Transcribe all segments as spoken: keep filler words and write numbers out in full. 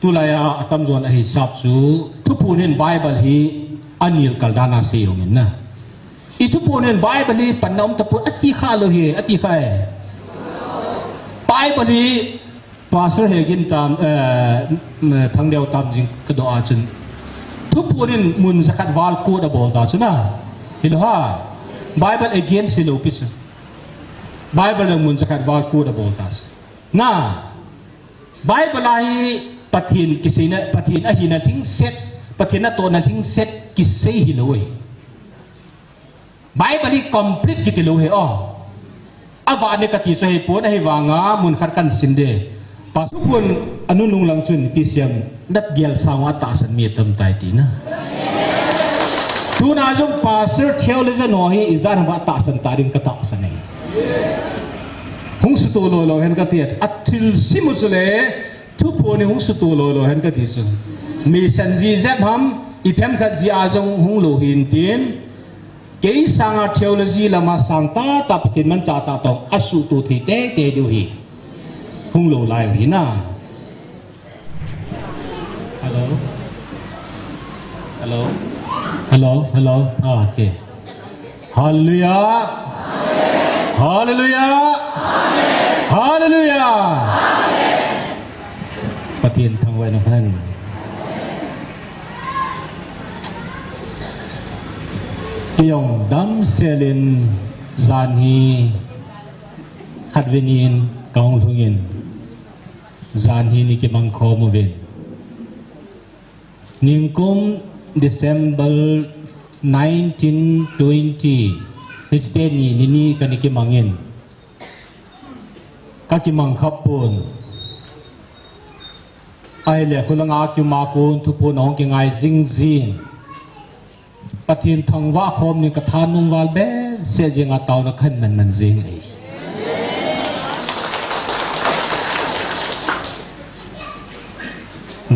Tulai a atamjon ahisap chu, thuphon in Bible hi anel kal dan a sei jong in na. I thuphon in Bible hi panna um tapoi ati kha lou hi, ati kha e. Bible hi Pastor Hegin tam, eh, Thangdeo tam jing kadoh a chun, thuphon in mun jakhat val quote abol ta chu na. Hilou ham. Bible against hilou pi chu. Bible in mun jakhat val quote abol ta chu. Na. Bible a hi Pathen kiseina, Pathen ahina lhingset, Pathen natohna lhingset kisei hilou e. Bible hi complete kiti lou hi o. Avah ne kati chu hipon, ahivanga mun khat kahin sim de. Pastor pun anunung lang chun P C M nat gel sang a tahsan mi atam tai tina. Tuna jong pastor theologian ho hi ijat ham a tahsan ta ding katahsan e. Hung suto lou lou hen kati, athilsim u chule thuphon hi hung suto lou lou hen kati chu. Mission ji jep ham, iphem khat ji a jong hung lou hin tin. Kei sanga theology lama sang tah tah Pathen manchah tah tah asuhto thei teitei diu hi. Hung lou lai u hi na. Hello. Hello. Hello, hello. Ah, okay. Hallelujah. Hallelujah. Hallelujah. Pathen thangvah in umhen. Kei jong damsel in jan hi khatvei ni in kahung lhung in, jan hi ni kimang khom uvin. Ningkum December nineteen twenty, hiche ni, ni ni kani kimang in. Kakimang khapon. Ahile, khulanga kium a kon thuphon ahung kingai jing jing. Pathen thangvah khom ni kathanom val behseh jing a taona kahin man man jing e.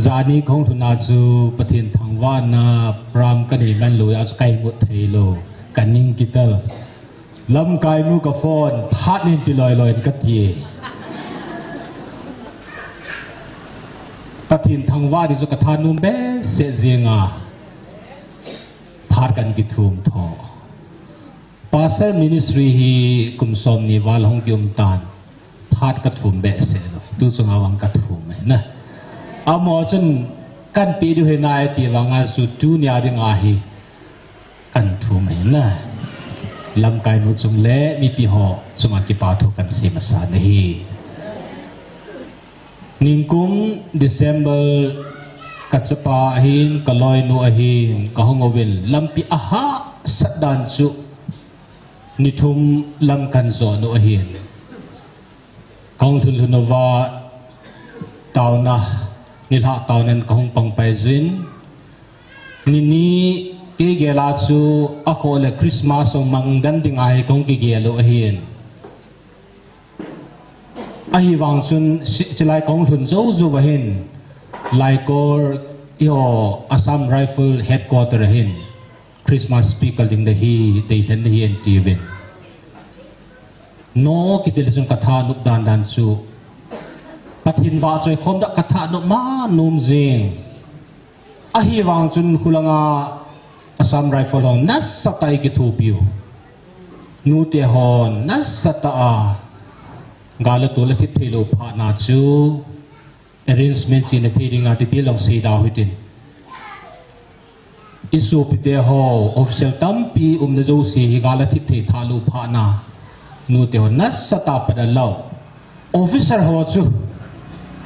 Jani kahung lhun a chu Pathen thangvahna program kanei man lou a chu kaimut thei lou, kaning kitel. Lamkai nu ka phone, phat nin pi loi loi in kati. Pathen thangvah ding chu kathanom behseh jing a. Phat kan kithum tho. Pastor ministry hi kum som ni val hung kium tan. Phat kathum behseh lou. Tu chunga vang kathum e na. Amaho chun kahin pe diu hi nai ti vanga chu tunia dinga hi kahin thum ahi na. Lamkai nu chung le mipi ho chunga kipa thu kahin sei masa nahi. Ningkum December kachapa ahin, kaloinu ahin, kahung uvin lampi ahahsat dan chu ni thum lam kahin jot u ahin. Kahung lhun lhun uva taona, nilhah taonan kahung pang pai jin. Ni ni kei gel a chu akhoh le Christmas jong mang den ding ahi kahung kigel u ahin. Ahivang chun si-, chilai kahung lhun jou jou vahin Laikor eiho Assam Rifle Headquarter ahin Christmas speaker ding nahi, deilhen nahi atiuvin. No kiti le chun kathanom dan dan chu Pathen vahchoi khom dan kathanom ma nom jing. Ahivang chun khulanga Assam Rifle hon nasatah a kithopiu. Nute hon nasatah a gal le tol athip thei lou phat na chu arrangement chena thei dinga titi long sei dau hitin. I sopite ho, official tampi umna jouse hi gal athip thei tha lou phat na. Nute ho nasatah a pat a lou. Officer ho chu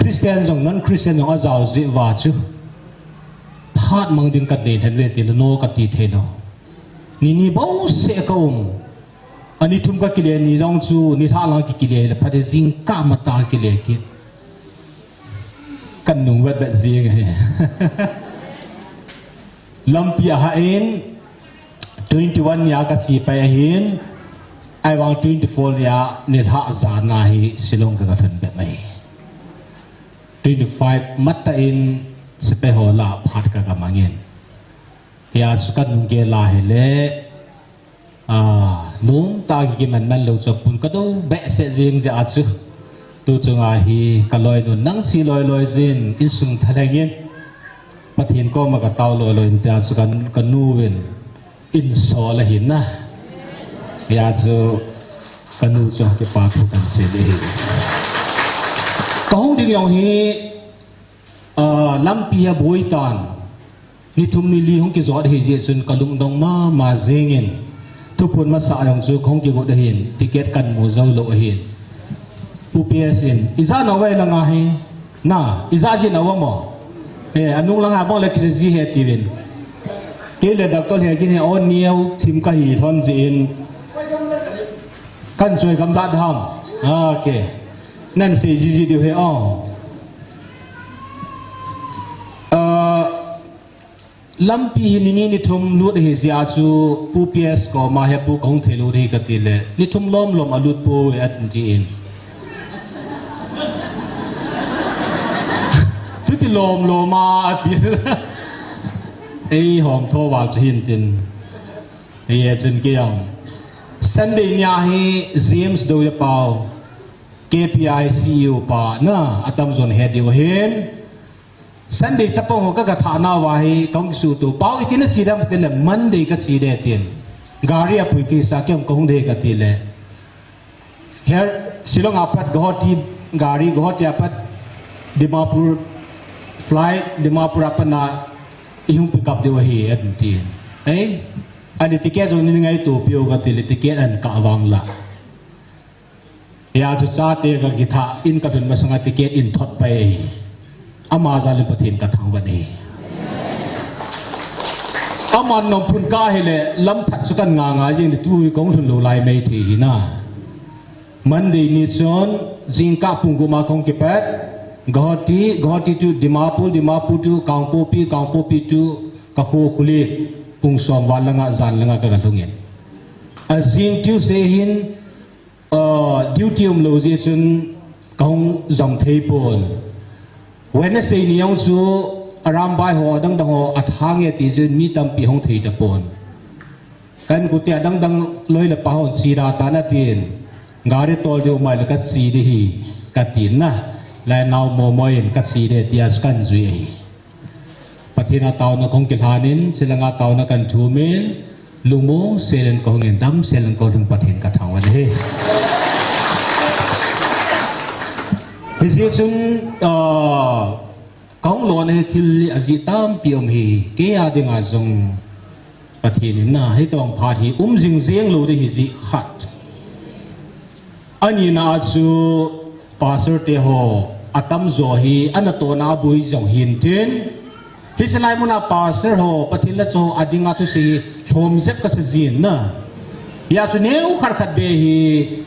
Christian jong non Christian jong ajao jeh uva chu phat mang ding kanei lhen ve ti le no kati thei lou. Ni ni bouseh kaum. Ani thum kakile ni jong chu nilhah lang kikile le phat e, jingkah matah kile kit. Kanung vet vet jing ahi. Lampi ahah in twenty one nia kache pai ahin, ahivang twenty four nia nilhah jan a hi Shillong kaga lhun bep mai. Twenty five matah in sepai ho lah a phat kaga mang in. Hia chu kanung gel a hile, a, nomtah a kiman man lou chu pun kadou behseh jing jeh a chu. Tu chunga hi ka loinu nang chi loi loi jin insung thalheng in Pathen koma ka tao loi loi in tia chu ka, ka nu in insol ahi na. Hia chu ka nu chu kipa thu kan sei ding ahi. Ka hung ding jong hi, ah, lampi a boi tan. Ni thum ni li hung kijot ahi jeh chun ka lungdong mama jingin. Thuphon masa jong chu ka hung kigot ahin, ticket kan mu jou lou ahin. Pu P S in, ija nau vai langa hi, na, ija ji nau mo. Eh, anung langa bang le kiji ji he tiuvin. Kei le doctor he kini o niu thim kahi lhon jin. Kan choi kam la dham. Ah, okay. Nan sei ji ji diu he o. Ah, lampi hi ni ni ni thum lut ahi jeh a chu Pu P S koma he pu ka hung thei lou ding ka ti le, ni thum lom lom a lut poi atin tin. Tuti lom lom a ati. Ei hom tho val chu hin tin. Ei chen ke yang. Sunday nia hi James Doya Pau, K P I C E O pa na atam jon he diu hin. Sunday chapang ho ka, ka thana va hi, ka hung kisu tu. Pau iti na chi dam ti le, Monday ka chi de tin. Gari a pui ti sa kiam ka hung de ka ti le. Her Shillong apat Guwahati gari, Guwahati apat Dimapur flight, Dimapur apat na i hung pick up diu ahi atin tin. Eh? Ani ticket jong ni ngaito piu ka ti le ticket an ka vang la. Hia chu chate ka kitha in ka lhun masanga ticket in thot pai. Ama jal in Pathen ka thangvah e. Aman nong phun ka hile lam phat chu kan nga nga jing le tu hi kong lhun lou lai mai thei hi na. Monday ni chun jingkah pung gup ma kong kipat. Guwahati, Guwahati to Dimapur, Dimapur to Kangpokpi, Kangpokpi to Kakho Khuli pung som val langa jan langa ka ka lhung in. A jing Tuesday hin Ah, duty um lou jeh chun ka hung jam thei pon. Wednesday ni jong chu Arambai ho, adang dang ho, athang e ti jeh chun mi tampi hung thei ta pon. Kan kute adang dang loi le pa hon chi da ta na tin. Gari tol diu mai le ka chi di hi, ka tin na. Lai nau mo mo in ka chi di tia chu kan jui e. Pathen a taona kong kilhan in, chilanga taona kan thum in, lungmong sel in ka hung in, dam sel in ka hung Pathen ka thangvah e. Hijeh chun, ah, ka hung lona hi thil ajeh tampi um hi, kei a dinga jong Pathen in na, hitobang phat hi um jing jeng lou di hi jeh khat. Ani na chu pastor te ho atam jo hi, ana tona abui jong hin tin. Hiche lai muna pastor ho, Pathen la cho adinga thusei hi lhom jep ka sa jin na. Hia chu neo khat khat be hi,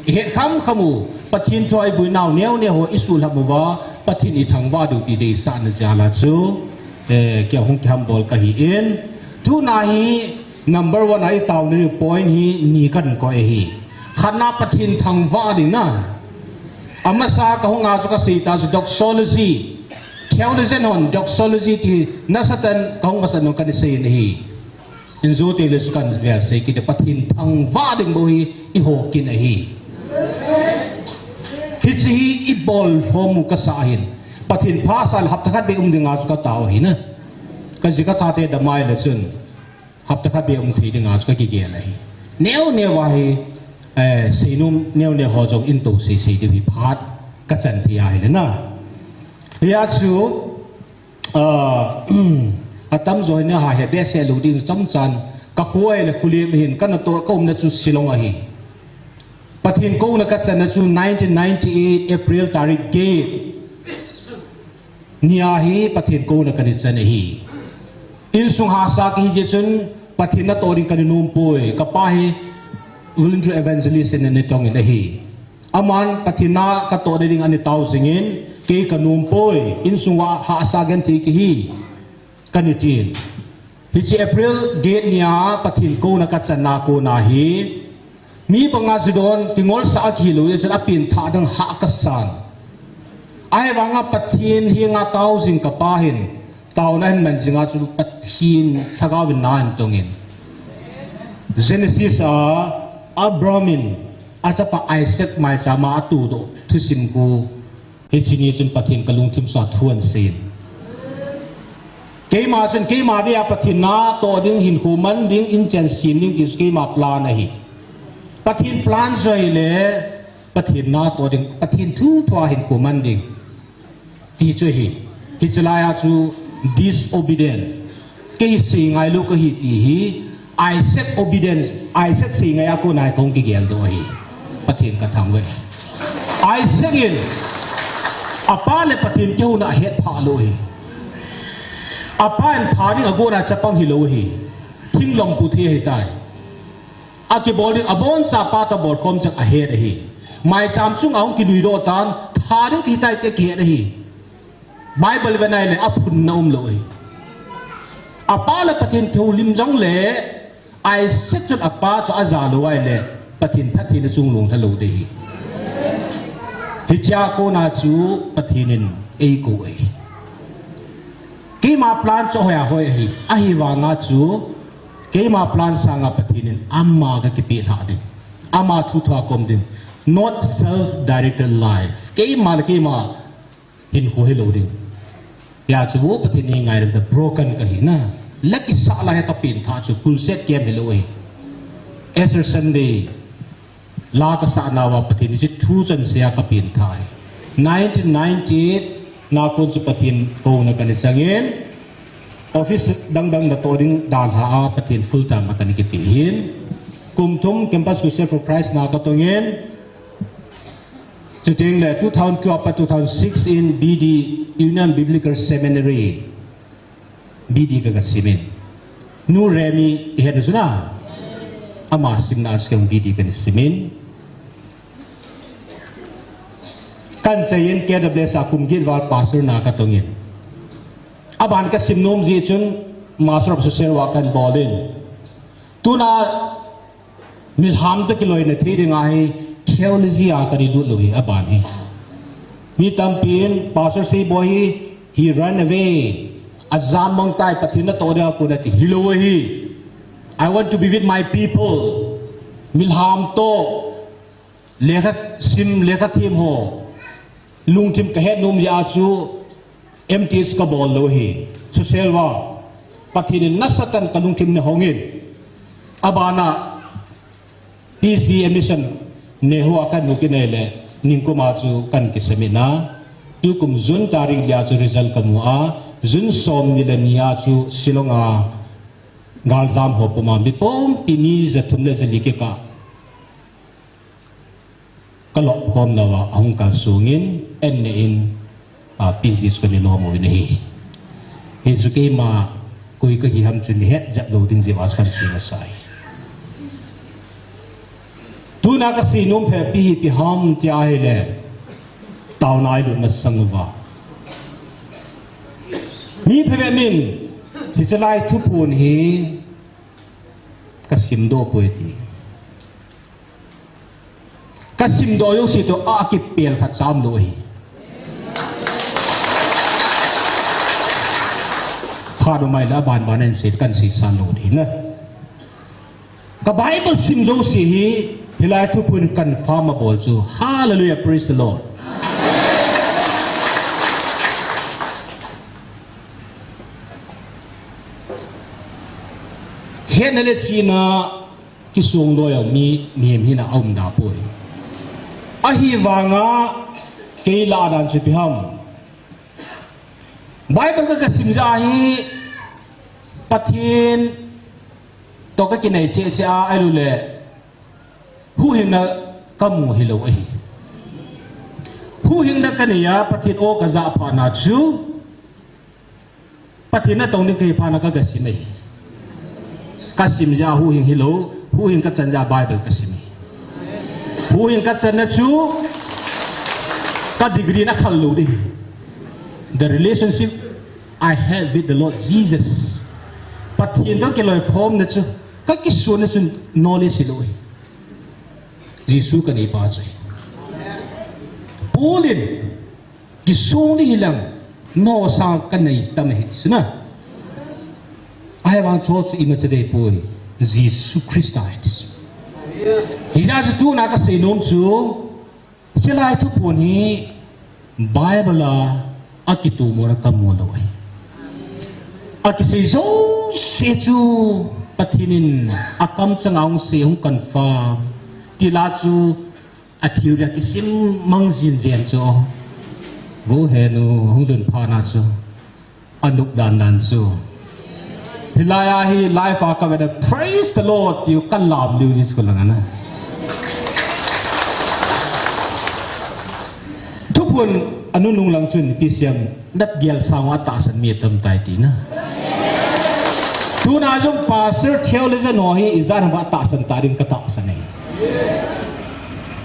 i het kham kham u, Pathen thu a i bui nau neo neo ho i sulham uva, Pathen i thangvah diu ti deisah na jal a chu, eh, kei hung kiham bol ka hi in. Tuna hi, number one a i taona ding point hi ni kan koi ahi. Khatna Pathen thangvah ding na. Amasa ka hung a chu ka sei ta chu doxology. Theologian hon doxology ti nasatah in ka hung masa nung kan sei in ahi. In jo te le chu kan vel sei kit Pathen thangvah ding bou hi i ho kin ahi. Hiche hi i bol lhom u ka sa hin. Pathen pha sa le hapta khat be um ding a chu ka tao hi na. Ka ji ka chate damai le chun. Hapta khat be um thei dinga chu ka kigel ahi. Neo neo a hi, eh, seinom neo neo ho jong in to sei sei diu hi phat ka chan thei ahi le na. Hia chu, ah, atam jo hi na ha he behseh lou ding chomchan ka khoi le Khuliem hin ka na to ka umna chu Shillong ahi. Pathen kouna ka channa chu nineteen ninety-eight April tarik get. Nia hi Pathen kouna kana chan ahi. Insung hahsa kahi jeh chun Pathen natoh ding kana nom poi. Ka pa hi volunteer evangelist in ana tong in ahi. Aman Pathen na katoh ding ana tao jing in kei ka nom poi. Insung uva hahsa genthei kahi. Kana tin. Hiche April get nia Pathen kouna ka channa kona hi, mi banga chu don, kingolsah a kihil lou jeh chun apen thah dang hah ka san. Ahivanga Pathen henga tao jing ka pa hin, taona hin man jinga chu Pathen lhagao in na hin tong in. Genesis a Abraham in achapa Isaac maicham a atoh doh thusim khu Hiche ni chun Pathen kalungthim sunga thu ahin sei. Keima chun keima dia Pathen natoh ding, hinkho man ding, inchen sem ding ti chu keima plan ahi. Pathen plan chu ahile, Pathen natoh ding, Pathen thu thua hinkho man ding ti chu ahi. Hiche laiya chu disobedient. Kei sei ngailou kahi ti hi, Isaac obedience, Isaac sei ngaiya kona hi kahung kigeldoh ahi. Pathen kathangvah e. Isaac in, apa le Pathen kihouna ahet phah lou ahi. Apa in tha ding agoh na chapang hilou ahi. Thinglhang pu thei ahitai. Akibol ding, aboncha apa toh bolkhom cheng ahet ahi. Maicham chunga hung kinuidoh tan, tha ding kitai ti akihet ahi. Bible vet nai le aphunna umlou ahi. Apa le Pathen kihoulim jongle, Isaac chun apa chu aja lou ahile, Pathen phattheina chunga lunglha lou ding ahi. Hichea kona chu Pathen in eikou ahi. Keima plan chu hoiya hoi ahi. Ahivanga chu, keima plan sanga Pathen in ama kakipeh lhah ding. Ama thu thua kom ding. Not self-directed life. Keima le keima hinkho hilou ding. Hijeh chun vo Pathen in ngaidam tah, broken kahi na. La kisah lai a kapengthah chu full set kem hilou ahi. Easter Sunday la kasah nauva Pathen in hiche thu chonse a kapengthah ahi. Nineteen ninety-eight na kon chu Pathen kouna kana changin, office dang dang natoh ding dalha a Pathen full time a kana kipeh ahin. Kum thum Campus Crusade for Christ na katongin, chuteng le two thousand twelve pa two thousand six in B D, Union Biblical Seminary, B D ka, kasimin. Nu Remi, ihet nau chu na. Ama simna a chu keihon B D kana simin. Kana chaiyin K W S a kum get val pastor na katongin. Aban kasim nom jeh chun Master of Social Work kana bolin. Tuna milham toh kiloina thei dinga hi theology a kana lut lou hi aban hi. Mi tampin Pastor Seiboi hi, he run away. Ajam mang tai, Pathen natoh dinga kona ti hilou ahi. I want to be with my people. Milham toh, lekha sim, lekha them ho, lungthim kahet nom jeh a chu M T S kabol lou ahi. Social work, Pathen in nasatah in kalungthim ana hongin. Abana P H D admission neihou a kana kinei le, ningkum a chu kana kisamin a. Tukum June tarik li a chu result kamu a, June somni le ni a chu Shillong a galjam ho puma mi pumpi mi jathum le jali kikah kalop khom nauva ahung kalsongin, an neh in, a, P H D chu kana lom uvin ahi. Hichu keima koi kahi ham chu nahet jep lou ding jeh uva chu kana sei masa ahi. Tuna kasei nom phabep hi ipi ham ti ahile, taona ilut masang uva, mi phabep in hiche lai thuphon hi kasimdoh poi ti. Kasimdoh jouse toh akipel khat cha umlou ahi. Phat um ahile aban ban in sei, kana seisan lou ding ahi na. Ka Bible sim jouse hi, hilai thuphon confirm abol chu. Hallelujah, praise the Lord. Hetna le chihna kisong loi a mi, mihem hina aum da poi. Ahivanga kei lah dan chu ipi ham. Bible ka, kasim jeh a hi Pathen toh kakinei cheh cheh a, ahilou le huhhingna kamu hilou ahi. Huhhingna kanei a Pathen o kajah phat na chu, Pathen natong ding kahi phat na ka, kasim ahi. Kasim jeh a huhhing hilou, huhhing kachan jeh a Bible kasim ahi. Huhhing kachanna chu ka degree na khal lou ding. The relationship I have with the Lord Jesus. Pathen toh kiloikhomna chu, kakisonna chu knowledge hilou ahi. Jesu kaneipa chu ahi. Paul in, kisong ding hilang, nosa kanei tam ahi, ti chu na. Ahivang chu chu imacha dei poi, Jesu Christa ahi, ti chu. Hijeh a chu tuna kasei nom chu, hiche lai thuphon hi Bible a akitomona kamu lou ahi. Akisei jouse chu Pathen in akamchang a hung sei, hung confirm. Tila chu a theory a kisim mang jing jeng chu. Vo henu hung lhun phat na chu. Anop dan dan chu. Hilai a hi live a kavet a praise the Lord tiu kalam liu jing chu lang ana. Thuphon anunung lang chun P C M nat gel sang a tahsan mi atam tai tina. Tuna jong pastor theologian ho hi ijat ham a tahsan ta ding katahsan e.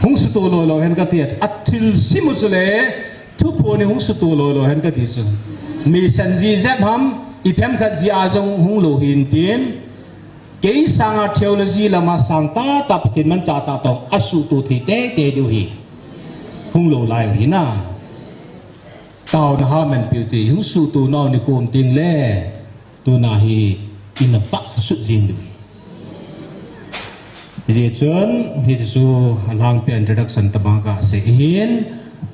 Hung suto lou lou hen kati a, athilsim u chule Thuphon hi hung suto lou lou hen kati chu. Mission ji jep ham, iphem khat ji a jong hung lou hin tin. Kei sanga theology lama sang tah tah Pathen manchah tah tah asuto thei tei tei diu hi. Hung lou lai u hi na. Taona ha man piu ti hung suto nau ni khom ting le. Tuna hi ina vah sut jing diu hi. Hijeh chun, hichu alhangpi a introduction tobang kasei hin,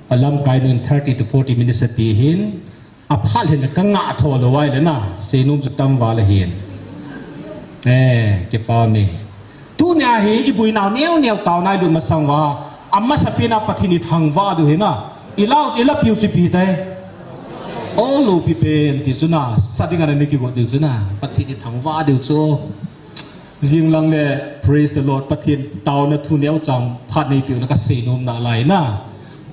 alamkai nun thirty to forty minutes ati hin, aphat hin kangah tho lou vai le na, seinom chu tam val ahin. Eh, kipa ni. Tunia hi iboinau neo neo taona ilut masang uva, amasapen a Pathen ithangvah diu hi na, ilau, ilapiu chu ipi tai. O loupi pen ti chu na, sa dinga na ni kigot diu chu na, Pathen ithangvah diu chu. Jing lang le, praise the Lord, Pathen taona thu neo chang phat neipiu na kaseinom nalai na.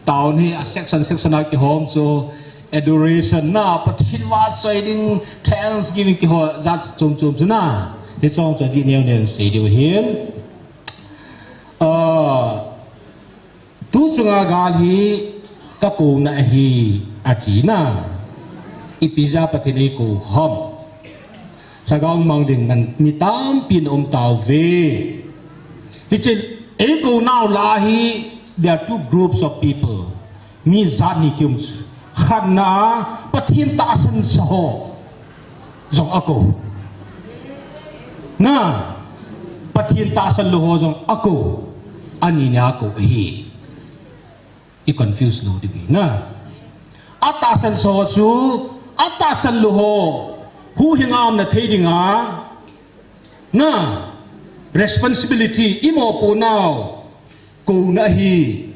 Taona hi a section section a kihom chu, adoration na, Pathen vahchoi ding, thanksgiving ti ho jat chom chom chu na. Hichong chu ajeh neo neo sei diu hin. Ah, tu chunga gal hi kakouna ahi ati na. Ipi jeh a Pathen eikou ham. Lhagao mang ding man mi tampi na um tauve. Hiche eikou nau lah a hi, there are two groups of people. Mi jat ni kium chu. Khatna a Pathen tahsan sa ho jong akou. Na, Pathen tahsan lou ho jong akou. Ani nia akou ahi. I confuse lou diu hi na. Atahsan sa ho chu, atahsan lou ho. Huhhinga umna thei dinga. Na, responsibility, imopohnau, kouna ahi.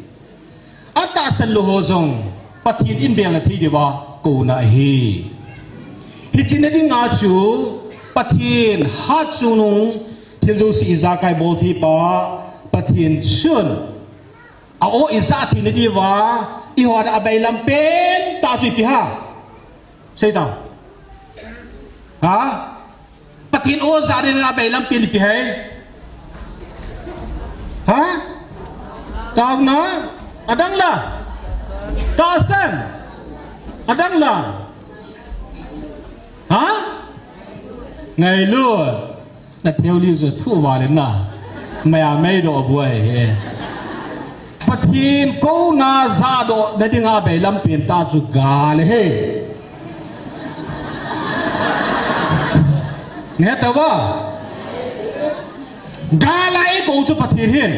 Atahsan lou ho jong, Pathen in bengna thei diuva, kouna ahi. Hiche na dinga chu, Pathen hatchungnung, thil jouse ijakai bol thei pa, Pathen chun. A-o ijat thei na diuva, eiho a abailam pen tah chu ipi ham. Sei tao. Ha? Pathen o jat ding abailam pen ipi ham. Ha? Taona, adang la. Tahsan, adang la. Ha? Ngailut. Na thei lou chu thu val in na. Maya mei doh buai he. Pathen kouna jat doh na dinga abailam pen tah chu gal ahi. Nge tava. Gal a eikou chu Pathen hin.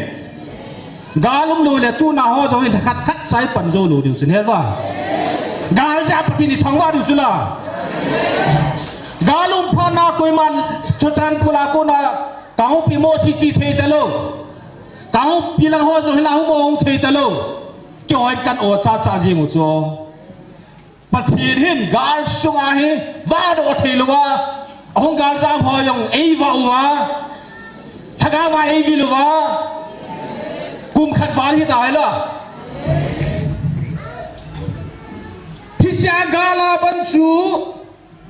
Gal um lou le tuna ho jong hi khat khat cha i pan jou lou diu chu ahi va. Gal jeh a Pathen ithangvah diu chu la. Gal um phat na koiman Churachandpur a kona Kangpokpi mo chi chi thei talou. Kangpokpi lang ho jong hi la hung mo hung thei talou. Keiho kan o cha cha jing u chu. Pathen hin gal sunga hi vahdoh thei louva, ahung galjam ho jong eivah uva, lhagao va eivil uva, kum khat val hita hila. Hiche a gal a ban chu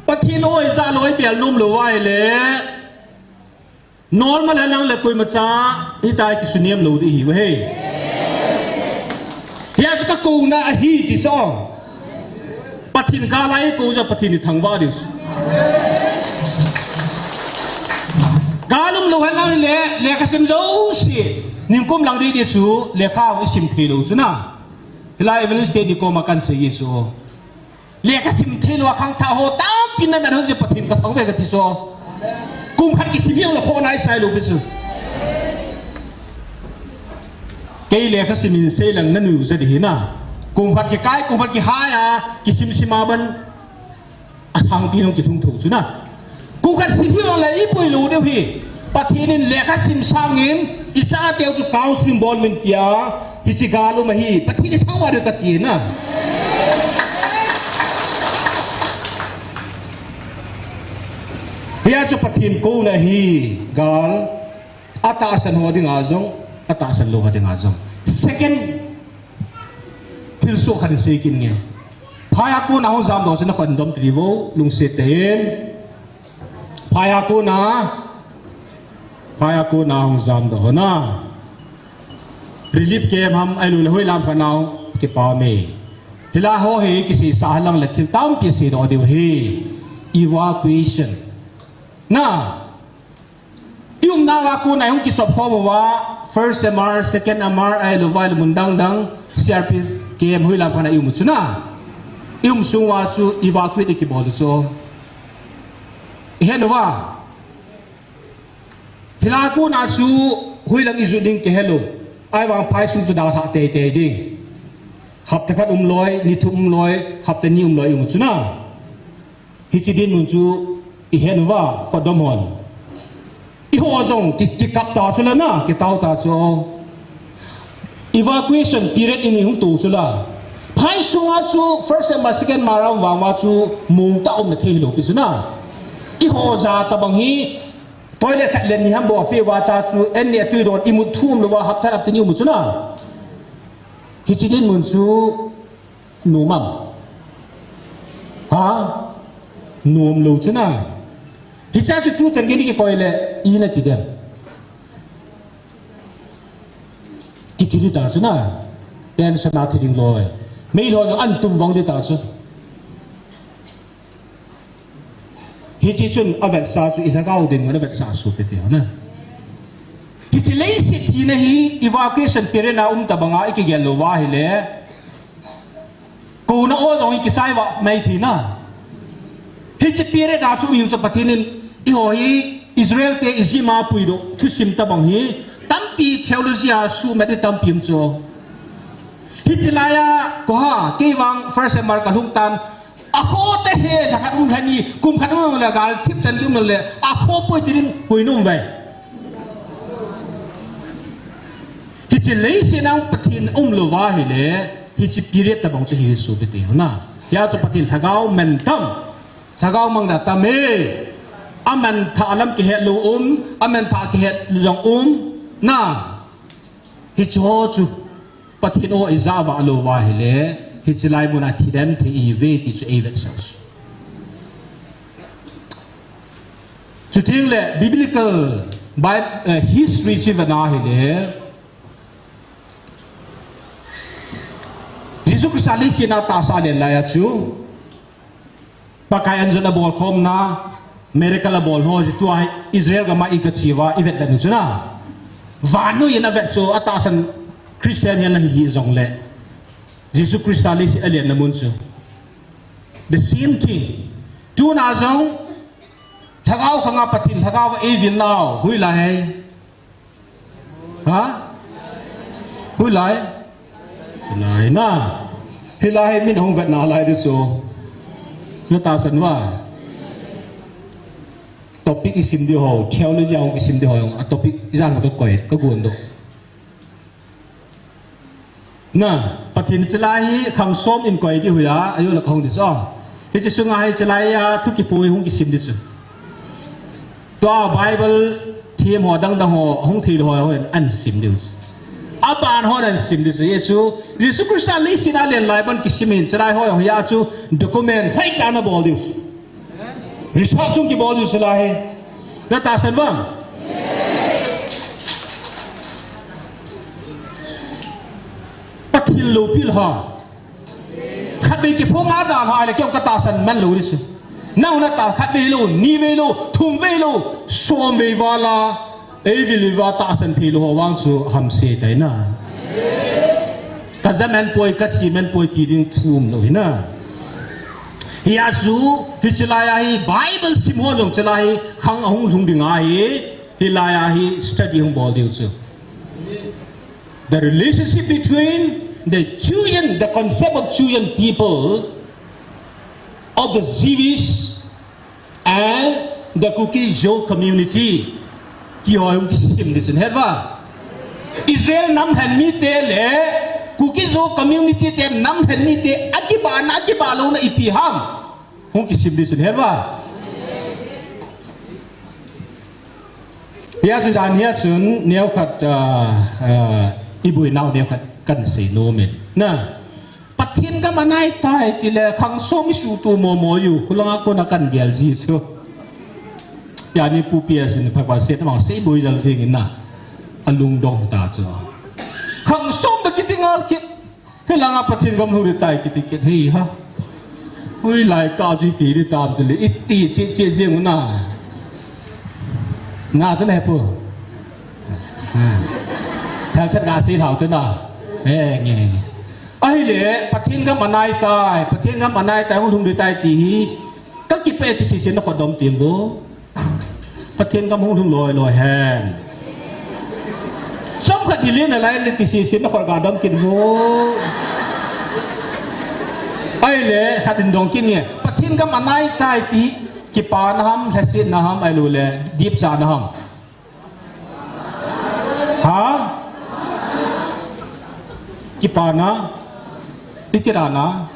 Pathen o ijat lou ibel nom lou va ahile. Normal a lang le koimacha, hitia kisuniam lou ding ahi, ve. Hia chu kakouna ahi ti chu. Pathen gal a eikou jeh a Pathen ithangvah diu. Gal um lou hen lang le, lekha sim jouse, nikum lang ding ding chu, lekha isim thei lou chu na. Hilai evangelist te ni koma kahin sei chu. Lekha sim thei lou a khangthah ho tampi na, na hung jeh Pathen kathangvah e kati chu. Kum khat kisim hiu le kho nai sai lou pi chu. Kei lekha sim in sei lang na nui u jat ding ahi na. Kum khat kikai, kum khat kihai a, kisim sim a ban, a sangpi nung kilhung thou chu na. Kum khat sim hi ong le i pui lou diu hi. Pathen in lekha sim sangin, i chateu chu counseling bol uvin tia, hiche gal um ahi. Pathen i thangvah diu ka ti na. Hia chu Pathen kouna hi gal, atahsan ho dinga jong, atahsan lou ho dinga jong. Second, thilsoh khat sei kit inge. Phai a kona hung jamdoh chu na khut dom tiri vo, lungset tah in. Phai a kona, phai a kona hung jamdoh ho na. Relief camp ham, ahilou le hoilam khat nau, kipah e. Hilai ho hi kiseisah lang le thil tampi seidoh diu ahi. Evacuation. Na, i umnau a kona i hung kichop khom uva, first M R, second M R, ahilouva, ahilou mun dang dang, C R P camp, hoilam khat na i um u chu na. I um sung uva chu evacuate i kibol u chu. I het uva. Hilai a kona chu hoilang i jot ding kihe lou. Ahivang phai sung chu dalha teitei ding. Hapta khat um loi, ni thum um loi, hapta ni um loi i um u chu na. Hiche dinmun chu i het uva, khut dom hon. Eiho jong ki, kikap ta chu la na, kitao ta chu. Evacuation period i nei hung to chu la. Phai sunga chu first M R, second M R a um vang uva chu mou tah a um na thei hilou pi chu na. Eiho jat tobang hi toilet khat le ni ham bol peh uva cha chu an ni a tui don i mut thum lou uva hapta hapta ni um u chu na. Hiche dinmun chu nom am? Ha? Nom lou chu na. Hiche chu tu chan gei ni kikoi le i na ti dem. Kiti ding ta chu na. Tension a thi ding loi. Meilhei ho an tum vang ding ta chu. Hiche chun avetsah chu i lhagao dinmun avetsah suh peh ti ho na. Hiche leiset thina hi evacuation period a um tobanga i kigel lou uva ahile. Kouna o jong i kichai uva mai thei na. Hiche period a chu i um chu Pathen in eiho hi Israel te Egypt a puidoh thusim tobang hi tampi theology a suhmet ding tampi um chu. Hiche lai a, ko ha, kei vang first M R ka lhung tan, a kho te he, lha khat um lha ni, kum khat um le gal thip chan ki um le, a kho poi ti ding poi nom ve. Hiche leiset a Pathen um lou uva ahile, hiche period tobang chu hi suh peh ti ho na. Hia chu Pathen lhagao man tam, lhagao mang na tam e. A man thah lam kihet lou um, a man thah kihet jong um, na. Hiche ho chu Pathen o i ja vah lou uva ahile, hiche lai mun a thi dem thei i hi uve ti chu ei vetsah u. Chuteng le biblical Bi-, eh, history chu i vet na ahile, Jesu Christa leiset a tahsa alen lai a chu Pakai anjona bolkhomna, miracle abol ho, tua hi Israel gam a i kache uva, i vet vet u chu na. Vannoi in avet chu, atahsan Christian hi ana hi hih jongle. Jesu Christa leiset a alenna mun chu. The same thing. Tuna jong, lhagao khang a Pathen, lhagao a eivil nau, hoilai. Ha? Hoilai? Hilai na. Hilai hi min hung vet nalai ding chu. Na tahsan uva. Topic i sim ding ho, theology a hung kisim ding ho, a topic ijat ma ka koi, ka gon doh. Na, Pathen hiche lai hi khang som in koi ding hoiya, ajo la ka hung ding chu. Hiche sunga hi hiche lai a thu kipui hung kisim ding chu. Tua Bible thiem ho dang dang ho, hung thei ho, ho an sim ding chu. Aban ho an sim ding chu. Hiche chu, Jesu Christa leiset a alen lai ban kisim in, hiche lai ho, ho hiya chu, document, hoitah in ana bol ding chu. Research hung kibol ding chu lai hi. Na tahsan uvam? Pathen loupina. Khatvei kiphong a dalha le keiho ka tahsan man lou ding chu. Nang na ta khatvei lou, nivei lou, thumvei lou, somvei val a. Eivil uva tahsan thei lou ho vang chu hamse tai na. Ka ja man poi, ka che man poi ti ding thu um lou hi na. Hiya chu, hiche lai a hi Bible sim ho jong hiche lai hi khang ahung lhung ding ahi, hilai a hi study hung bol ding chu. The relationship between The Jewish, the concept of Jewish people, of the Jewish and the Kuki-Zo community, ti ho hung kisim ding chun, het uva. Israel namlhen mite le Kuki-Zo community te namlhen mite akibahna, akibah louna ipi ham, hung kisim ding chun, het uva. Hia chu jan hia chun neokhat, ah, ah, iboinau neokhat kan sei nom in. Na, Pathen gam anai tai tile khang som isuhtoh momo u, khulanga kona kan gel ji chu. Hia ni pu pia sin pha pa set mang sei boi jal jing in na. Alungdong ta chu. Khang som da kiti ngal kit. Hilanga Pathen gam lhung ding tai kiti kit hi ha. Hoilai ka ji ti ding tam tile iti che che jeng u na. Na chu le pu. Ha. Thal chat ga si thau tu na. Eh, nge, nge. Ahile, Pathen gam anai tai, Pathen gam anai tai, hung lhung ding tai ti hi. Ka kipe ti si si na khodom tim bo. Pathen gam hung lhung loi loi hen. Chomkhat delay nalai le ti si si na khol ga dom kit vo. Ahile, khat in dong kit nge. Pathen gam anai tai ti kipana ham, lhasetna ham, ahilou le, dipchahna ham. Ha? Kipana. Ikirana.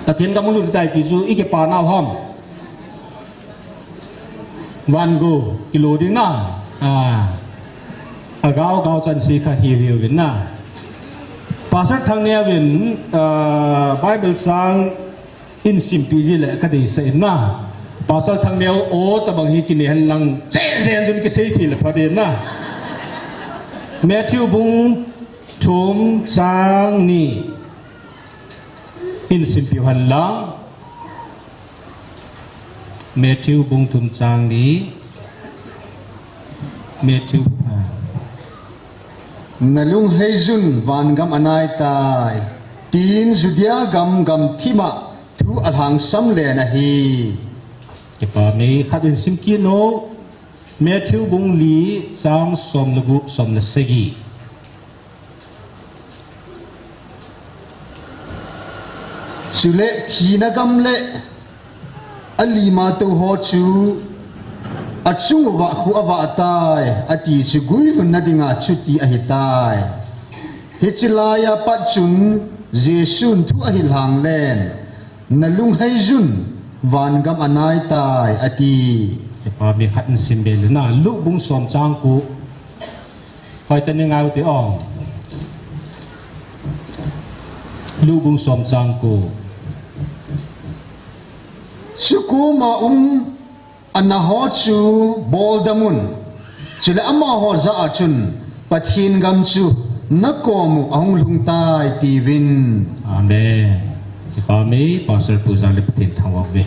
Pathen gam hung lhung tai ti chu ikipana ham. Van go, kilo ding na. Ah. Agao gao chan si kha hiu hiu vin na. Pastor Thangneo vin, ah, Bible chang in simpi ji le ka deisah in na. Pastor Thangneo o tabang hi kine hen lang chen chen jun kisei thei le pha ding na. Matthew bung thum chang ni in simpi hen lang. Matthew bung thum chang ni. Matthew, ah. Na lunghei jun van gam anai tai, tin Judea gam gamthip a thu alhangsam len ahi. Kipa mi khat in sim kit no, Matthew bung li chang som le gup, som le sagi. Chule thina gam le alima tou ho chu achung uva khu avah tai, ati chu guilhunna dinga chuti ahi tai. Hiche laiya pat chun Jesun thu ahil hang len, na lunghei jun van gam anai tai, ati. Kipa mi khat in sim be le na, Luke bung som chang ko. Hoi ta ni ngau ti ong. Luke bung som chang ko. Chu koma um ana ho chu bol dam un. Chule amaho jah a chun Pathen gam chu na kom u ahung lhung tai tiuvin. Amen. Kipa mi, Pastor pu jah le Pathen thangvah uve.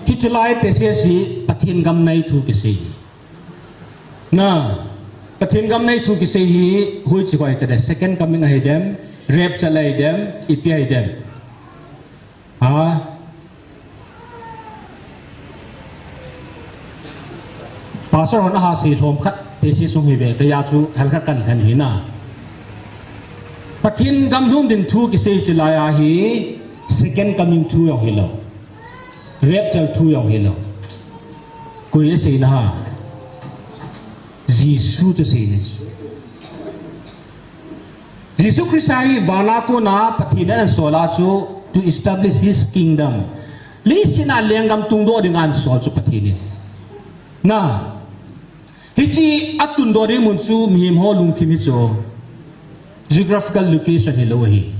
Hiche lai passage hi Pathen gam nai thu kisei. Na, Pathen gam nai thu kisei hi, hoiche koi tade, second coming ahi dem, rapture ahi dem, ipi ahi dem. Ha? Pastor hon aha sei lhom khat, passage sung hi ve, tia chu hel khat kan khen hi na. Pathen gam lhung ding thu kisei hiche laiya hi, second coming thu jong hilou. Rapture thu jong hilou. Koi asei na ham. Jesu chu asei na. Jesu Christa hi vana kona Pathen in asol a chu to establish his kingdom. Leiset a lenggam tungdoh dinga asol chu Pathen in. Na, hiche atundoh ding mun chu mihem ho lungthim hi chu. Geographical location hilou ahi.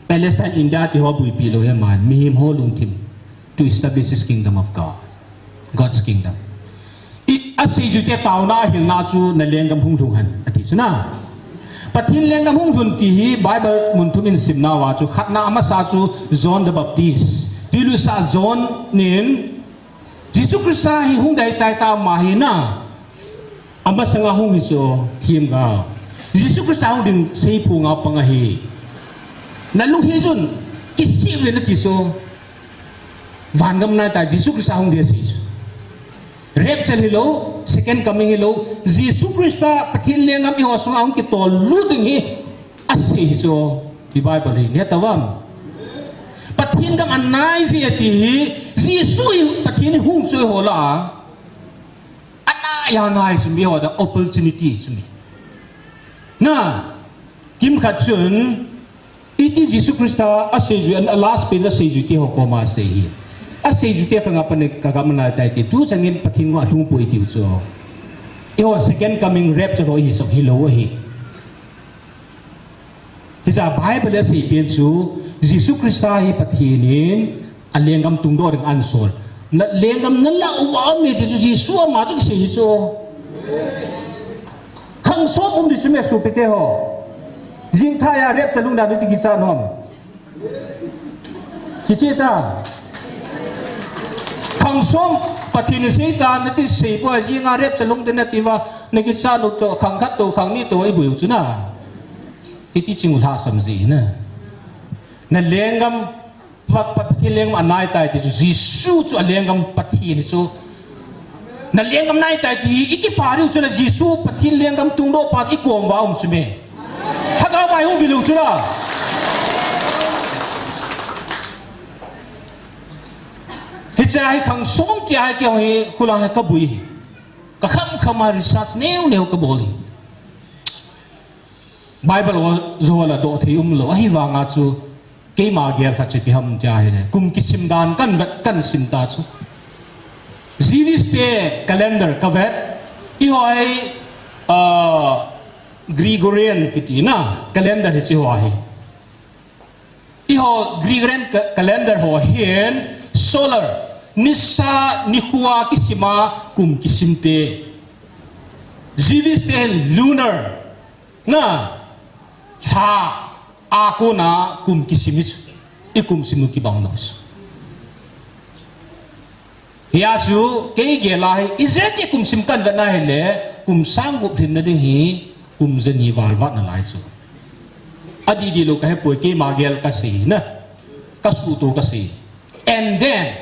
Palestine, India ti ho buipi lou hi aman, mihem ho lungthim. To establish his kingdom of God. God's kingdom. I, asei chu te taona ahilna chu na lenggam hung lhung hen, ati chu na. Pathen lenggam hung lhun ti hi Bible mun thum in simna uva chu khatna amasa chu John the Baptist. Twilusah John in Jesu Christa hi hung dei tai ta ama hi na. Amasanga hung hi chu themgao. Jesu Christa hung ding seiphonga pang ahi. Na lunghei jun kisih uvin ati chu. Van gam nai tai Jesu Christa hung ding asei chu. Rapture hilou, second coming hilou. Jesu Christa Pathen lenggam eiho sunga hung kitol lut ding hi. Asei hi chu, hi Bible hi, neh tauvam. Pathen gam anai jeh ati hi, Jesu hi Pathen hi hung chu eiho lah a. Anai, anai chu mi ho da opportunity chu mi. Na, kimkhat chun, iti Jesu Christa asei jui, a last pen asei jui ti ho koma asei hi. Asei jui ti khang a pat in ka gam anai tai ti, tu changin Pathen ngah lhung poi tiu chu. Eiho second coming rapture ho hi sop hilou ahi. Hiche Bible a asei pen chu, Jesu Christa hi Pathen in alenggam tungdoh ding ahin sol. Na lenggam nalah uva um e ti chu Jesu ama chu kisei hi chu. Khang som um ding chu mi sopite ho. Jingthai a rapture lhung dan u ti kichat nom. Hiche ta. Khang som Pathen in asei ta, nati sei poi, jing a rapture lhung ding nati uva, nakichat u toh, khang khat toh, khang ni toh, iboi u chu na. Iti ching u lhasam ji na. Na lenggam, Pa, Pa, Pathen lenggam anai tai ti chu, Jesu chu alenggam Pathen hi chu. Na lenggam nai tai ti, i kipa diu chu la Jesu Pathen lenggam tungdoh pa i kom uva um chu me. Lhagao vai hung vil u chu la. Hiche hi khang som ti hi kei hi, khu lang hi ka bui. Ka kham kham a research neo neo ka bol hi. Bible ho joh la doh thei umlou, ahivanga chu keima gel khat chu ipi ham tia ahile, kum kisim dan kahin vet, kahin sim ta chu. Jewish te calendar ka vet, eiho hi, ah, Gregorian kiti na, calendar hiche ho hi. Eiho Gregorian ca-, calendar ho hin solar, nisa, nikho a kisim a kum kisim te. Jewish te hin lunar, na, lha a kona kum kisim hi chu, i kum sim u kibang lou chu. Hia chu, kei gel a hi, ijeh iti kum sim kahin vet na hile, kum sang gup lhin na ding hi, kum jani val vat nalai chu. Adih dih lou ka hepoi, keima gel ka sei na, ka suhto ka sei. And then,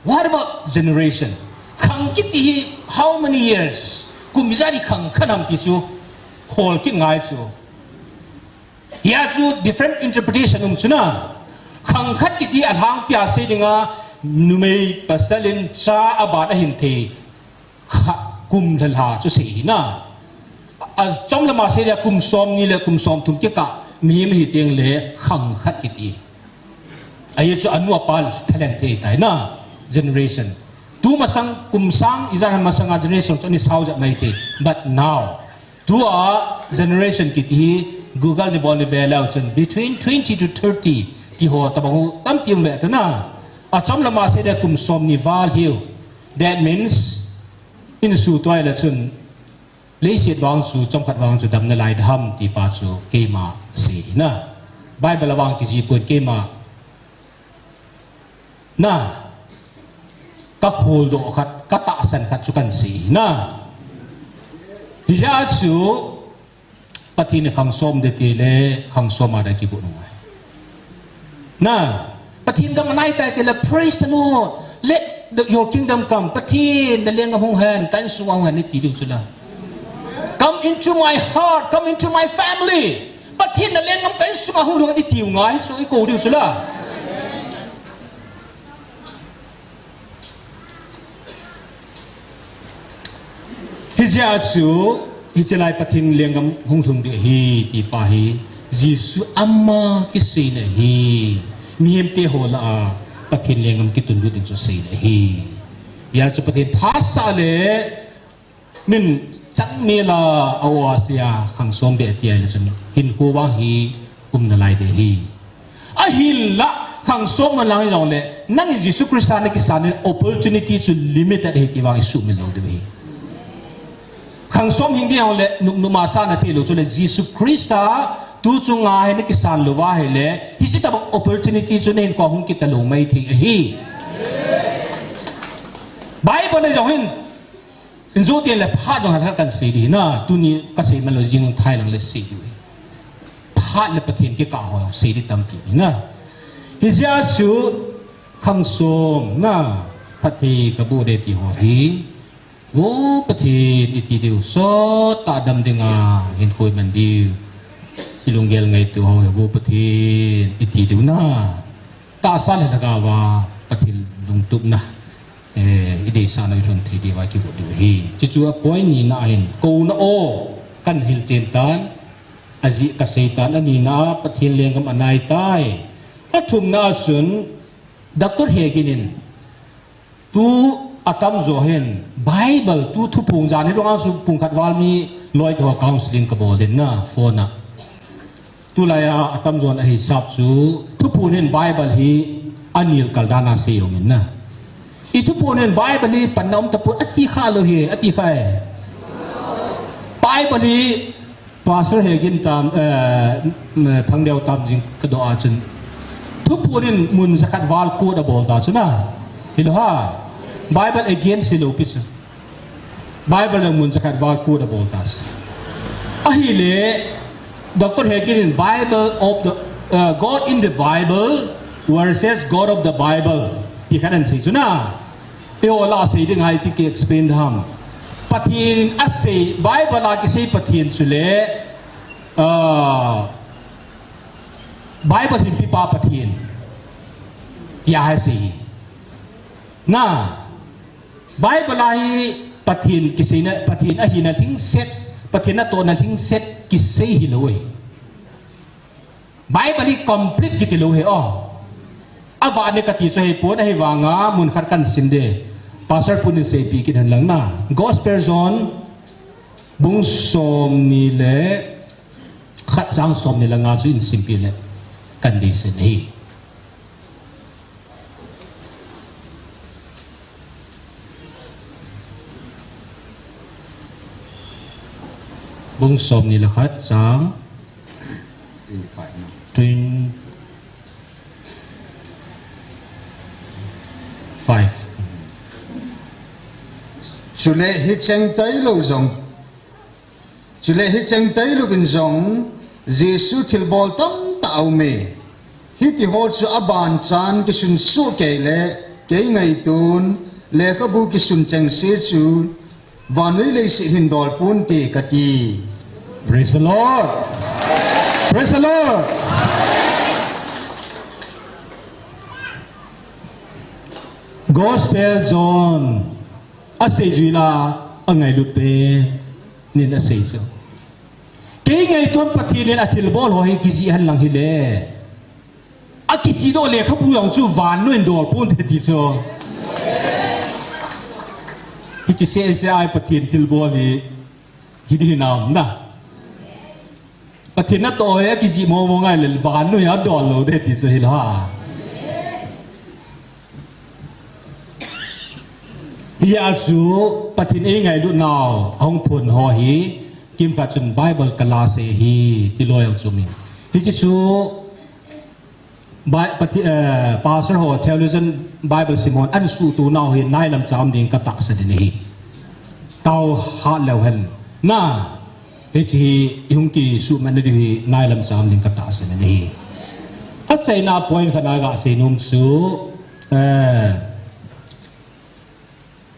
what about generation? Khang kiti hi how many years? Kum ijat hi khang khat ham ti chu, khol kit ngai chu. Hia chu different interpretation um chu na. Khang khat kiti alhangpi a sei dinga, numei pasal in cha aban ahin thei kha, kum lha lha chu sei hi na. Achom lama sei le kum som ni le kum som thum kikah mihem ahi teng le khang khat kiti. Ahi chu anu apa thalheng thei tai na generation. Tu masang kum sang ijat ham masang a generation chu ani sao jat mai thei. But now, tua generation kiti hi Google nei bol nei ve leu chun between twenty to thirty ti ho tabang u tampi um ve ta na. Achom lama sei le kum som ni val hiu. That means, in su tuai le chun, leiset vang chu, chomkhat vang chu dam nalai ding ham ti pa chu keima sei na. Bible a vang kijih pon keima na, ka kholdoh khat, ka tahsan khat chu kahin sei na. Hijeh a chu, Pathen in khang som ding ti le, khang som a ding kigot ngai. Na, Pathen gam anai tai ti le, praise the Lord. Let the, your kingdom come. Pathen, na lenggam hung hen, ka insung a hung hen, i ti diu chu la. Come into my heart, come into my family. Pathen, na lenggam ka insung a hung hen, i tiu ngai, so i kou diu chu la. Hijeh a chu, hiche lai Pathen lenggam hung lhung ding ahi, ti pa hi, Jesu ama kisei na ahi, mihem te ho lah a, Pathen lenggam kitun lut ding chu sei na ahi. Hia chu Pathen phasah le, min chang mel a, a o a sia, khang som be tia le chun, hinkho vang hi, um nalai ding ahi. Ahinla, khang som man lang jong le, nang in Jesu Christa na kisan in opportunity chu limited ahi ti vang i sumil lou diu ahi. Khang som hing ding jong le, nung nung ma cha na thei lou chu le, Jesu Christa tu chunga hi na kisan lou va ahile, hiche tabang opportunity chu na hinkho a hung kit talou mai thei ahi. Bible a jong hin, in jou teng le phat jong hat hat kahin sei ding ahi na, tuni ka sei man lou jing thai lang le sei ding ahi. Phat le Pathen kikah ho sei ding tampi ahi na. Hijeh a chu khang som na, phatthei ka boh ding ti ho hi. O Pathen i ti diu, sot tah dam dinga hinkho i man diu. ilunggel ngaito ho hi vo Pathen iti diu na. Tahsa le lhagao a Pathen lungtup na. Eh, ideisah na ilhun thei diu a kigo diu hi. Chuchu a point ni na hin. Kouna o kan hilchen tan. Ajeh kasei tan anina a Pathen lenggam anai tai. Athumna a chun Doctor Hegin in tu atamjo hin Bible tu thuphong jan hi lunga su pung khat val mi loi ho counseling kabol din na phone a. Tulai a atamjo na hisap chu thuphon hin Bible hi anil kal dan a sei um in na. I thuphon hin Bible hi panna um tapoi ati kha lou hi, ati kha e. Bible hi Pastor Hegin tam, eh, Thangdeo tam jing kadoh a chun. Thuphon in mun jakhat val quote abol ta chu na. Hilou ha. Bible against hilou pi chu. Bible in mun jakhat val quote abol ta chu. Ahile, Doctor Hegin in Bible of the, uh, God in the Bible versus God of the Bible. Ti khat ahin sei chu na. Eiho la sei ding hai ti ki explain ham. Pathen asei, Bible a kisei Pathen chule, ah, Bible hinpi pa Pathen. Tia hai sei. Na, Bible a hi Pathen kiseina, Pathen ahina lhingset, Pathen natohna lhingset kisei hilou e. Bible hi complete kiti lou hi o. Avani kati chu hipon ahivanga mun khat kan sim de. Pastor punin seipi kit hen lang na. Gospel John bung somni le khat chang somni le nga chu in simpi le kan dei sin hi. Bung somni le khat chang twenty-five. Chule hicheng tailou jong. Chule hicheng tailouvin jong Jesu thilbol tamtah aume. Hitiho chu abanchan kisunsuh kei le kei ngaiton lekhabu kisun chengse chu vannoi leiset hin dol ponte kati. Praise the Lord. Praise the Lord. Gospel John asei jui la angailut pen in asei chu. Kei ngaiton Pathen in athilbol ho hi kijih hen lang hile. Akijih doh lekhabu jong chu vannoi in dol ponte ti chu. Hiche seh seh a Pathen thilbol hi, hi di hinam na. Pathen natoh hi akijih momo ngai le vannoi a dol lou de ti chu hilou ha. Hia chu Pathen eingailut nau ahung phon ho hi kimkhat chun Bible kala sei hi ti loi ang chu min. Hiche chu Bi-, Pathe-, eh, pastor ho, theologian Bible sim hon, ahin suhtoh nau hi nailam cham ding katahsan in ahi. Tao hat leu hen. Na, hiche hi, ihung kisuhmat na diu hi nailam cham ding katahsan in ahi. Achaina point khat a gasei nom chu, eh,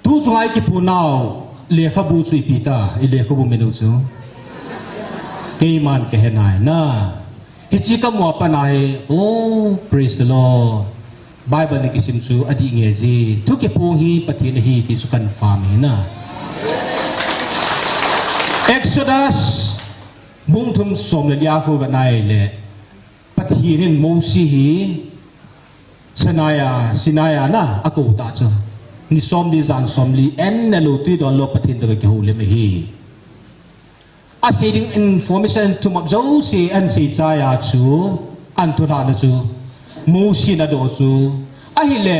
Tu chunga ikipu nau, lekhabu chu ipi ta, ilekhabu min u chu. Keiman kahe nai na. Hiche kamu a pat a hi, oh, praise the Lord. Bible na kisim chu adih nge ji. Thu kiphong hi Pathen ahi ti chu confirm ahi na. Exodus bung thum som le li a khu vet nai le. Pathen in Mose hi Sinai a, Sinai a na, akou ta chu. Ni som li, jan som li, en na lou tui don lou Pathen toh kihoulim ahi. Asei ding information thum up jouse ahin sei chai a chu, ahin thulhah na chu. Mose in adoh chu. Ahile,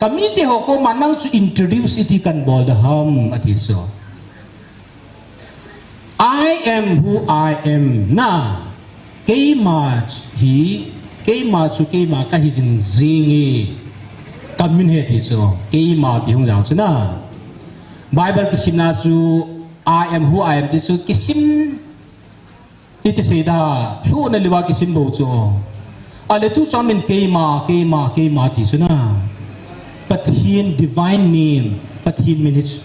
Kamite ho koma nang chu introduce iti kahin bol da ham, ati chu. I am who I am na. Keima hi, keima chu keima kahi jing jing e. Kamin hi ti chu, keima ti hung jao chu na. Bible kisimna chu, I am who I am ti chu, kisim Iti seida, lhuhna liva kisim bou chu. Ale tu chun min keima, keima, keima ti chu na. Pathen divine name, Pathen min hi chu.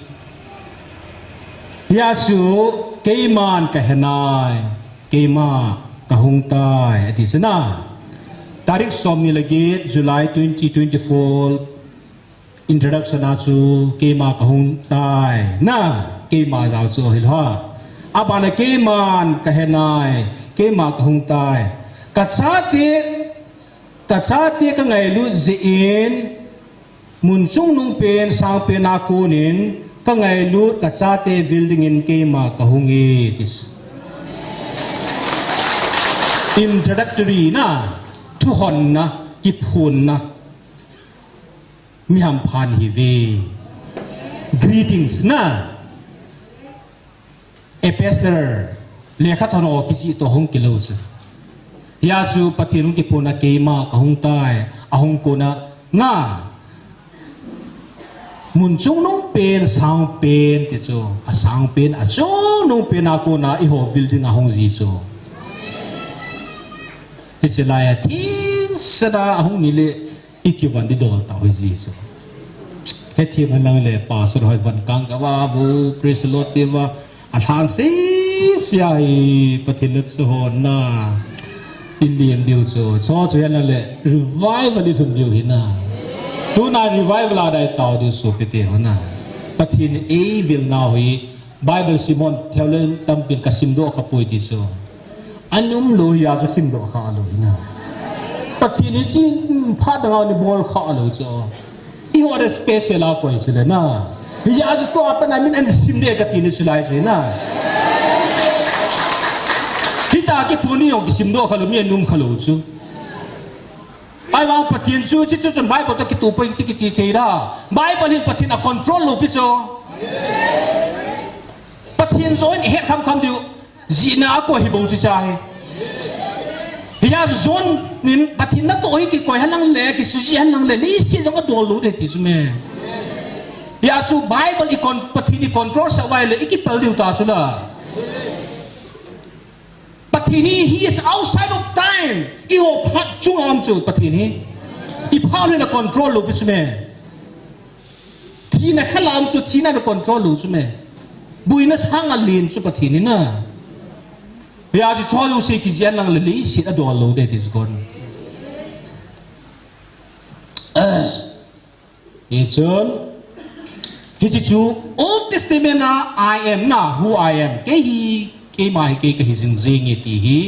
Hia chu, keiman kahe nai, keima. Kahung tai, ati chu na. Tarik somni le get, July twenty twenty-four, introduction a chu keima kahung tai, na, keima jao chu hilou ham. Abana keiman kahe nai, keima kahung tai. Kachate, kachate kangailut jeh in, mun chungnung pen, sangpen a konin, kangailut kachate vil dingin keima kahung e, ati. Introductory na, thuhonna, kiphonna. Mi hampha nahiuve. Greetings na. Epistle, lekhathot ho kichih toh hung kilou chu. Hia chu Pathen hung kiphonna keima kahung tai, ahung kona, na. Mun chungnung pen, sangpen ti chu, asangpen, achungnung pen a kona eiho vil dinga hung ji chu. Hiche lai a thingsan a ahung nile, ikivon di dol tau hi ji chu. Hethem henlang le, pastor hoi von kang kava bu, praise the Lord ti va, alhan seisei hi Pathen le chu hon na. Ilem diu chu, chu chu henlang le, revival ilhun diu hi na. Tuna revival a dai tau diu chu pite ho na. Pathen eivilna hi, Bible sim hon thei le tampin kasimdoh khapoi ti chu. An umlou hia chu simdoh khalou hi na. Pathen hi chi, hmm, phat dang a ni bol khalou chu. Eiho a special a koi chu le na. Hia chu tua pat a min an sim de kati ni chu lai chu hi na. Hita kiphon hi jong kisimdoh khalou, mi an um khalou chu. Ahivang Pathen chu, chu, chu, chun Bible toh kitup poi ti kiti thei da. Bible hin Pathen a control lou pi chu. Pathen joh in het khamkham diu. Jihna a koi hi bou chu cha hi. Hia chu John in Pathen natoh hi kikoi henlang le, kisujih henlang le, leiset jong adol lou de ti chu me. Hia chu Bible i con-, Pathen i control sah uva ahile, ikipel diu ta chu la. Pathen hi, he is outside of time. Eiho phat chunga um chu Pathen hi. I phat hi na control lou pi chu me. Thina khala um chu, thina na control lou chu me. Buina sanga len chu Pathen hi na. Hia chu choi u se kijih henlang le leiset adol lou de ti chu kon. Eh. Hichun, hiche chu Old Testament a I am na, who I am. Kei hi, keima hi kei kahi jing jing e ti hi.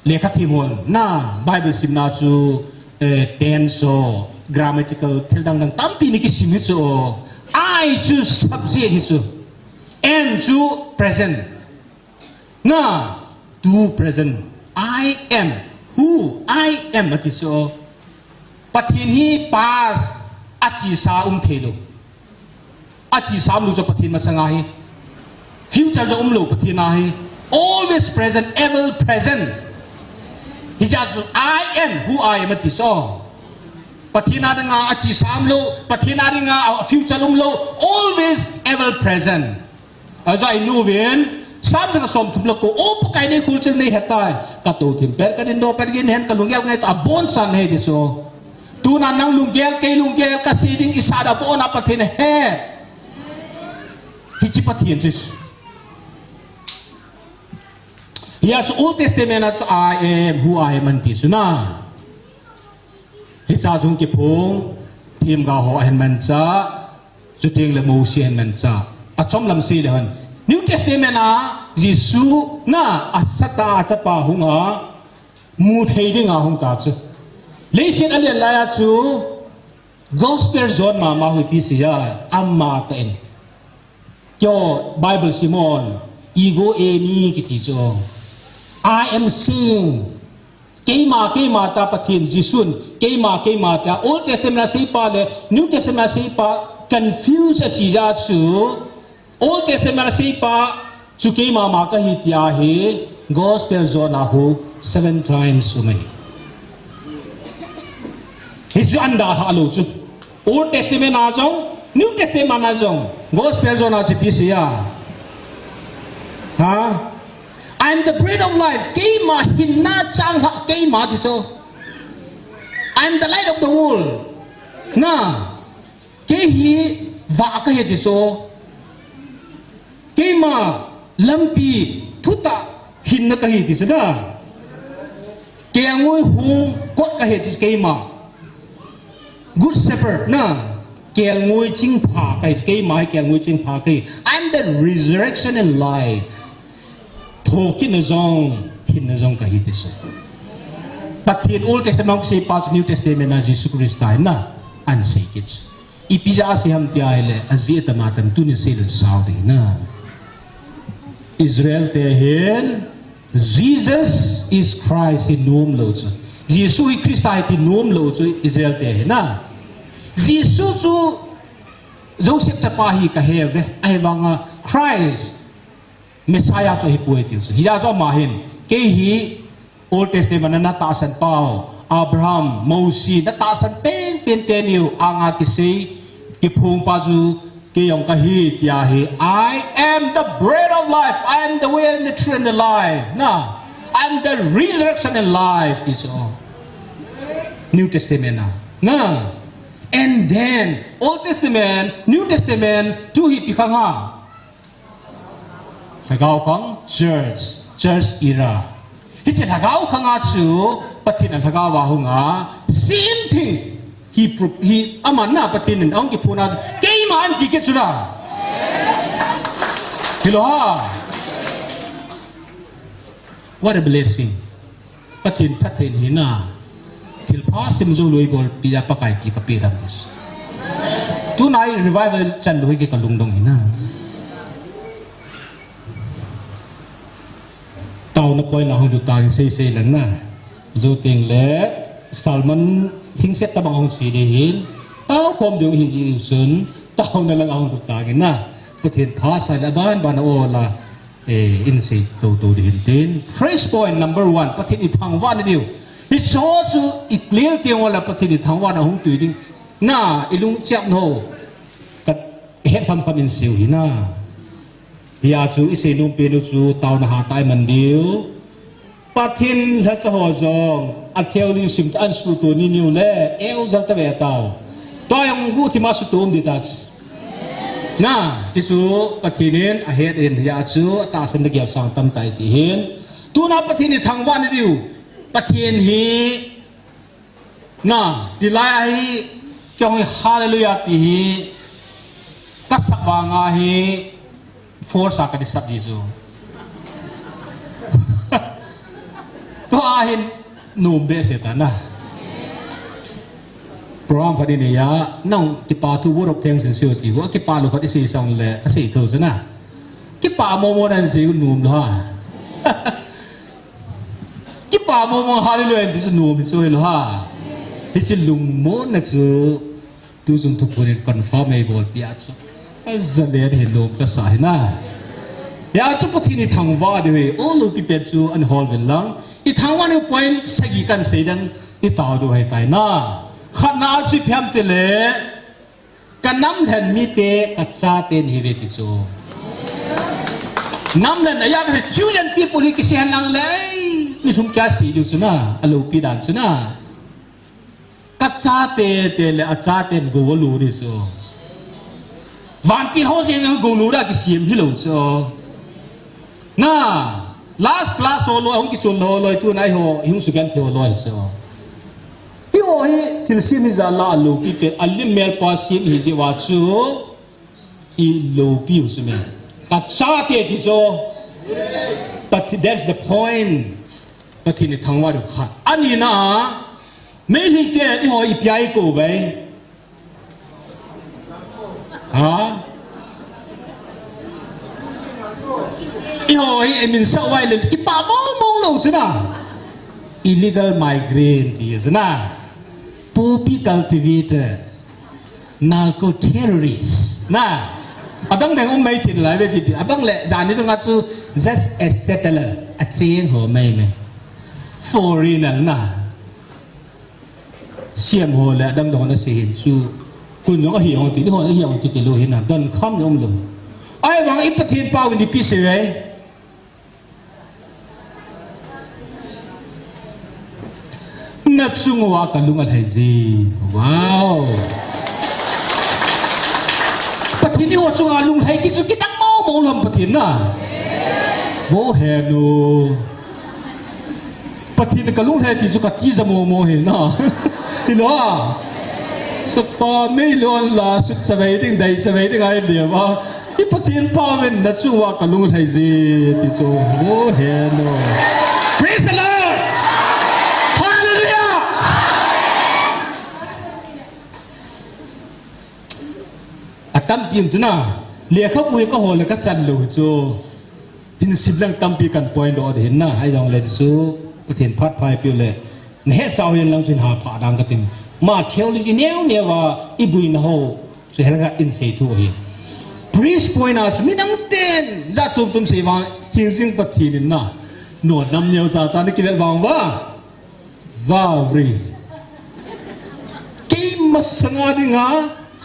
Lekha thiem hon na, Bible simna chu, eh, tense ho, grammatical thil dang dang tampi nei kisim hi chu. I chu subject hi chu. Am chu present. Na, to present. I am who I am ati chu. Pathen hi past achesa um thei lou. Achesa um lou chu Pathen masanga hi. Future jong um lou Pathen a hi. Always present, ever present. Hijeh chun I am who I am ati chu. Pathen a dinga achesa um lou, Pathen a dinga future um lou, always ever present. Aja inu vin, Psalm jang som thum le ko, O Pakai nei khulchil nei hetai. Ka toh thim pet, ka dindoh pet, gin hen, ka lunggel ngaito, abon chan nei he ti chu. Tuna nang lunggel, kei lunggel, ka sei ding, i sah da bon a Pathen he. Hiche Pathen chu. Hia chu Old Testament a chu I am who I am ati chu na. Hicha jong kiphong, themgao ho ahin manchah, chuteng le Mosi ahin manchah. Achom lam sei le hon. New Testament a Jesu na asatah a chapa hung a, mu thei dinga hung ta chu. Leiset alen lai a chu, Gospel John mama hu ipi sei a, ama tah in. Keiho Bible sim hon, ego eimi kiti chu. I am seeing. Keima, keima tia Pathen Jesun, keima, keima tia Old Testament a seipa le New Testament a seipa confuse achi jeh chu. Old Testament a seipa chu keima ma kahi tia hi Gospel John a hu seven times um ahi. Hichu an dalha lou chu. Old Testament a jong, New Testament a jong, Gospel John a chu ipi sei a. Ha? I am the bread of life. Keima hinna changlhah keima ti chu. I am the light of the world. Na, kei hi vah kahi ti chu. Keima lampi thutah Kinna kahi ti chu na. Kelngoi hung kot kahi ti chu keima. Good Shepherd na. Kelngoi chingpha kahi ti keima hi, kelngoi chingpha kahi. I'm the resurrection and life. Thokitna jong, hinna jong kahi ti chu. Pathen Old Testament seipa chu New Testament a Jesu Christa ahi na. Ahin sei kit chu. Ipi jeh a sei ham ti ahile, ajeh atam atam tunin sei lou sao ding ahi na. Israel te hin, Jesus is Christ ti nom lou chu. Jesu hi Christa ahi ti nom lou chu Israel te ahi na. Jesu chu Joseph chapa hi kahe uve, ahivanga Christ, Messiah chu ahipoi tiu chu. Hijeh chun ama hin, kei hi Old Testament a natahsan pau, Abraham, Mose, natahsan penpen teni anga kisei, kiphong pa chu, kei jong kahi, tia hi, "I am the bread of life, I am the way and the truth and the life." Na, "I am the resurrection and life," ti chu. New Testament a. Na. And then, Old Testament, New Testament, tu hi ipi khang ham. Lhagao khang, church, church era. Hiche lhagao khang a chu, Pathen a lhagao ahung a, same thing. Hi pro-, hi aman na Pathen in ahung kiphong a chu, keima ahi ti kei chu na. Hilou ham. What a blessing. Pathen phatthei ahi na. Thilpha simjou lou ibolpi a Pakai ti kapeh dam kis. Tuna hi revival chan lou hi kei kalungdong ahi na. Taona point a hung doh tang seisei lang na. Jou teng le sermon hingset tabang hung sei ding ahin. Tao khom ding ahi jeh chun taona lang a hung doh tang ahi na. Pathen phatthei le aban ban a o la. Eh, in sei toto ding ahin tin. First point number one, Pathen ithangvah na diu. Hicho chu iclear teng ule Pathen ithangvah na hung tui ding. Na, ilungchep nau. Kahet tham kham in seiu ahi na. Hia chu isei nom pen u chu taona hatah a iman diu. Pathen lhacha ho jong, a theology sim ta an suto ni niu le, eu jal ta ve tau. Tua jong guhthim a suto um ding ta chu. Na, ti chu Pathen in ahet in, hia chu atahsan na gel sang tam tai ti hin. Tuna Pathen ithangvah na diu. Pathen hi, na, tilai a hi, kei jong hi hallelujah ti hi, kasap vang a hi, force a kati sap ji chu. Tua hin nom behseh ta na. Program khat in eia, nang kipa thu word of thanks in seiu ti, wa kipa lou khat isei sang le, asei thou chu na. Kipa momo nan seiu nom lou ham. Kipa momo hallelujah ti chu nom chu hilou ham. Hiche lungmonna chu Tuchung thuphon in confirm eibolpeh a chu. Ajalen hi lom kasa hi na. Hia chu Pathen ithangvah diu hi, o loupi pen chu ana hol uvin lang. Ithangvah diu point sagi kan sei ding, itao diu ahi tai na. Khatna a chu ipi ham tile, ka namlhen mite, ka chaten ahiuve ti chu. Namlhen a ya ka children people hi kisei hen lang le, mi lhum kia sei diu chu na, aloupi dan chu na. Ka chate te le achaten gou alu ding chu. Vantil ho jeng jong gou lu da kisem hilou chu. Na, last class ho loi, hung kichon ho loi, tuna eiho, ihung sugenthei ho loi chu. Eiho hi, thilsem hi jat la aloupi pen, alim melpa sem hi jeh uva chu. Iloupiu chu me. Ka chate ti chu. But that's the point. Pathen ithangvah diu khat. Ani na, Meitei te, eiho ipi a ikou uve. Ha? Eiho hi, imin sah uva le, kipa mong mong lou chu na. Illegal migrant ti chu na. Poppy cultivator. Narco terrorist. Na. Adang dang um mai tin lai ve ti. Abang le, jani dang a chu just a settler. Acheng ho mai mai. Foreigner na. Siam ho le, adang dang na sei hin chu. Kun jong ahi hong ti, ho ahi hong ti, ti lou hin na. Don kham jong lou. Ahivang i Pathen pau in ipi sei ve. Na chung uva ka lung alhai ji. Wow. Pathen in eiho chunga lunglhai kit chu kidang mong mong lou ham Pathen na. Bo henu. Pathen kalung lhai ti chu kati ja mo mo hi na. Ilo a. Sapa mei lon la sut chavei ding, dai chavei ding ai le ba. I Pathen pha ven na chu wa kalung lhai ji ti chu. Bo henu. Praise the Lord. Hallelujah. Atampi um chu na, lekhabu hi kahol le kachan lou chu. Hin simlang tampi kan point doh ding hin na, ahijongle chu, Pathen phat phai piu le, na hesau hin lang chun ha pha dang katin. Ma theology neo neo a, i buina ho, chu hel ka in sei thu hi. Priest point a chu midang ten, ja chom chom sei vang, hing jing Pathen in na. No nam neo cha cha ni kilet vang va. Vau ri. Kei masanga dinga,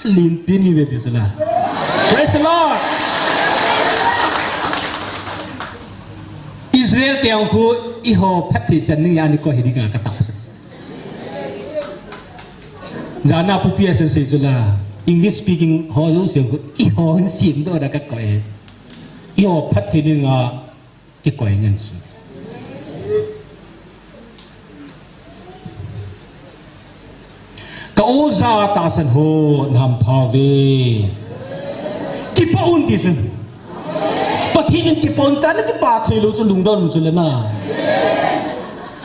limpi ni ve ti sila. Praise the Lord. Israel te ang khu, iho phat thei chan ni ani ko hi dinga ka ta sa. Jana pu P S N sei chu la. English speaking ho jong sei khu, iho hin sim do da ka ko e. Iho phat thei dinga, kikoi ngen si. Ka oja tahsan ho na hampha uve. Kipah un ti si. Pathen in kipah un ta na kipah thei lou chu lungdon chu le na.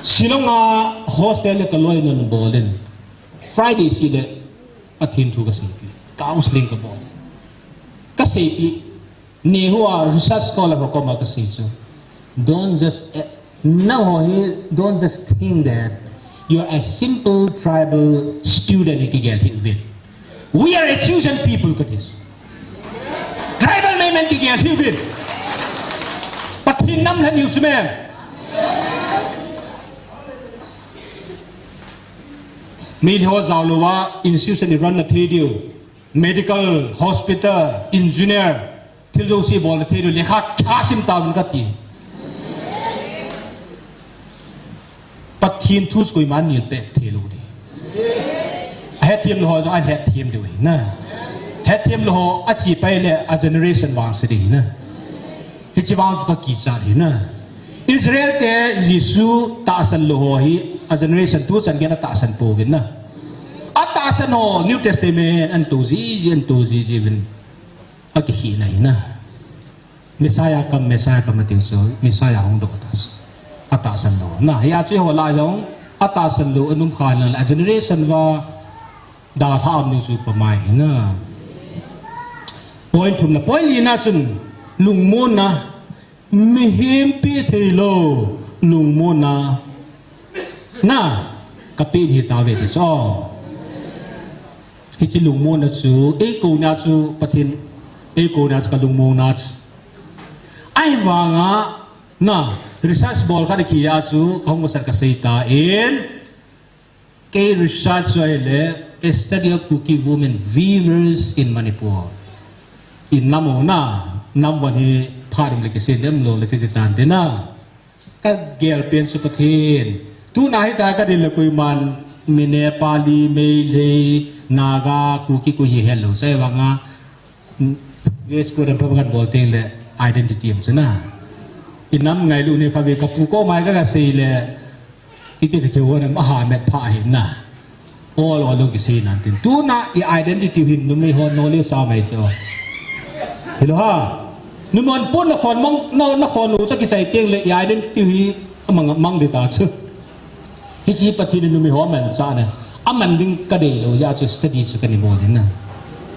Shillong a hostel le ka loi nan bol in. Friday sih le Pathen thu ka seipi. Counseling ka bol. Ka seipi. Neho a research scholar ho koma ka sei chu. Don't just, eh, nangho hi, don't just think that you are a simple tribal student in kigel hi uvin. We are a chosen people ka ti chu. Tribal mei men kigel hi uvin. Pathen nam lhan hiu chu men. Meilhei ho jao louva institution i run na thei diu. Medical, hospital, engineer, thil jouse bol na thei diu, lekha kha sim tauvin ka ti. Pathen thu chu koiman nil peh thei lou di. Ahethem lou ho jong ahethem diu hi na. Hethem lou ho achi pai le a generation vangse di hi na. Hiche vang chu ka kichat hi na. Israel te Jesu tahsan lou ho hi a generation tu chan gei a tahsan pouvin na. Atahsan ho New Testament an to jiji, an to jiji uvin. Akikhina hi na. Messiah kam, Messiah kam atiu chu, Messiah hung doh ta chu. Atahsan lou. Na, hia chu ho lai jong, atahsan lou, anum kha na, a generation va, dalha um nu chu pamai hi na. Point thum na, point li na chun, lungmonna, mihem pe thei lou, lungmonna. Na, ka pe ni ta ve ti chu. Hiche lungmonna chu, eikouna chu, Pathen, eikouna chu ka lungmonna chu. Ahivanga, na, research bol khat kiya chu, ka hung masat ka sei ta in, kei research chu ahile, a study of Kuki women weavers in Manipur. In nam o na, nam van hi, pha dum le kisei dem lou le ti ti tan te na. Ka gel pen chu Pathen. Tuna hita ka dil le koiman mi Nepali, Meitei, Naga, Kuki koi hi helou. Sai vanga, West Coast an pha kan bol teng le identity um chu na. I nam ngailu ni kha ve ka pu ko mai ka ka sei le. Iti ka keu na ma ha met pha hi na. Ol ol lou kisei nan tin. Tuna i identity hin numei ho nolio sa mai chu. Hilou ha. Numei hon pon na khon mang, na, na khon lou cha kichai teng le i identity hi amang, mang di ta chu. Hiche Pathen in numei ho aman cha na. Aman ding ka dei lou jeh chu study chu ka ni bol ding na.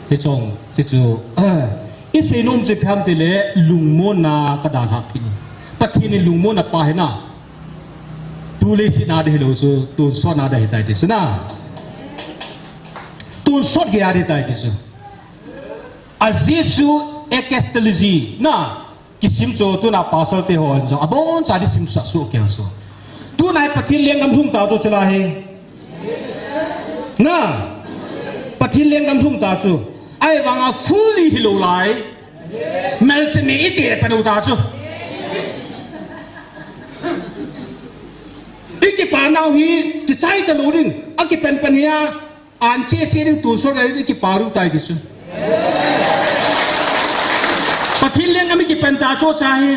Hichong, ti chu, i sei nom chu ipi ham ti le lungmonna ka dalha pi ni. Pathen in lungmonna pa hi na. Tu leiset na di hilou chu, tonsot na di hitai ti chu na. Tonsot gei a di tai ti chu. Ajeh chu ecclesiology na, kisim chu tuna pastor te hon chu, abon cha di sim sa su keu chu. Tuna hi Pathen lenggam lhung ta chu chila hi. Na, Pathen lenggam lhung ta chu. Ahivanga fully hilou lai. Melchemi iti e panu ta chu. I kipa nau hi, kichai ta lou ding, akipen pen hi a, an che che ding tonsot a i kipa lou tai ti chu. Pathen lenggam i kipen ta chu cha hi.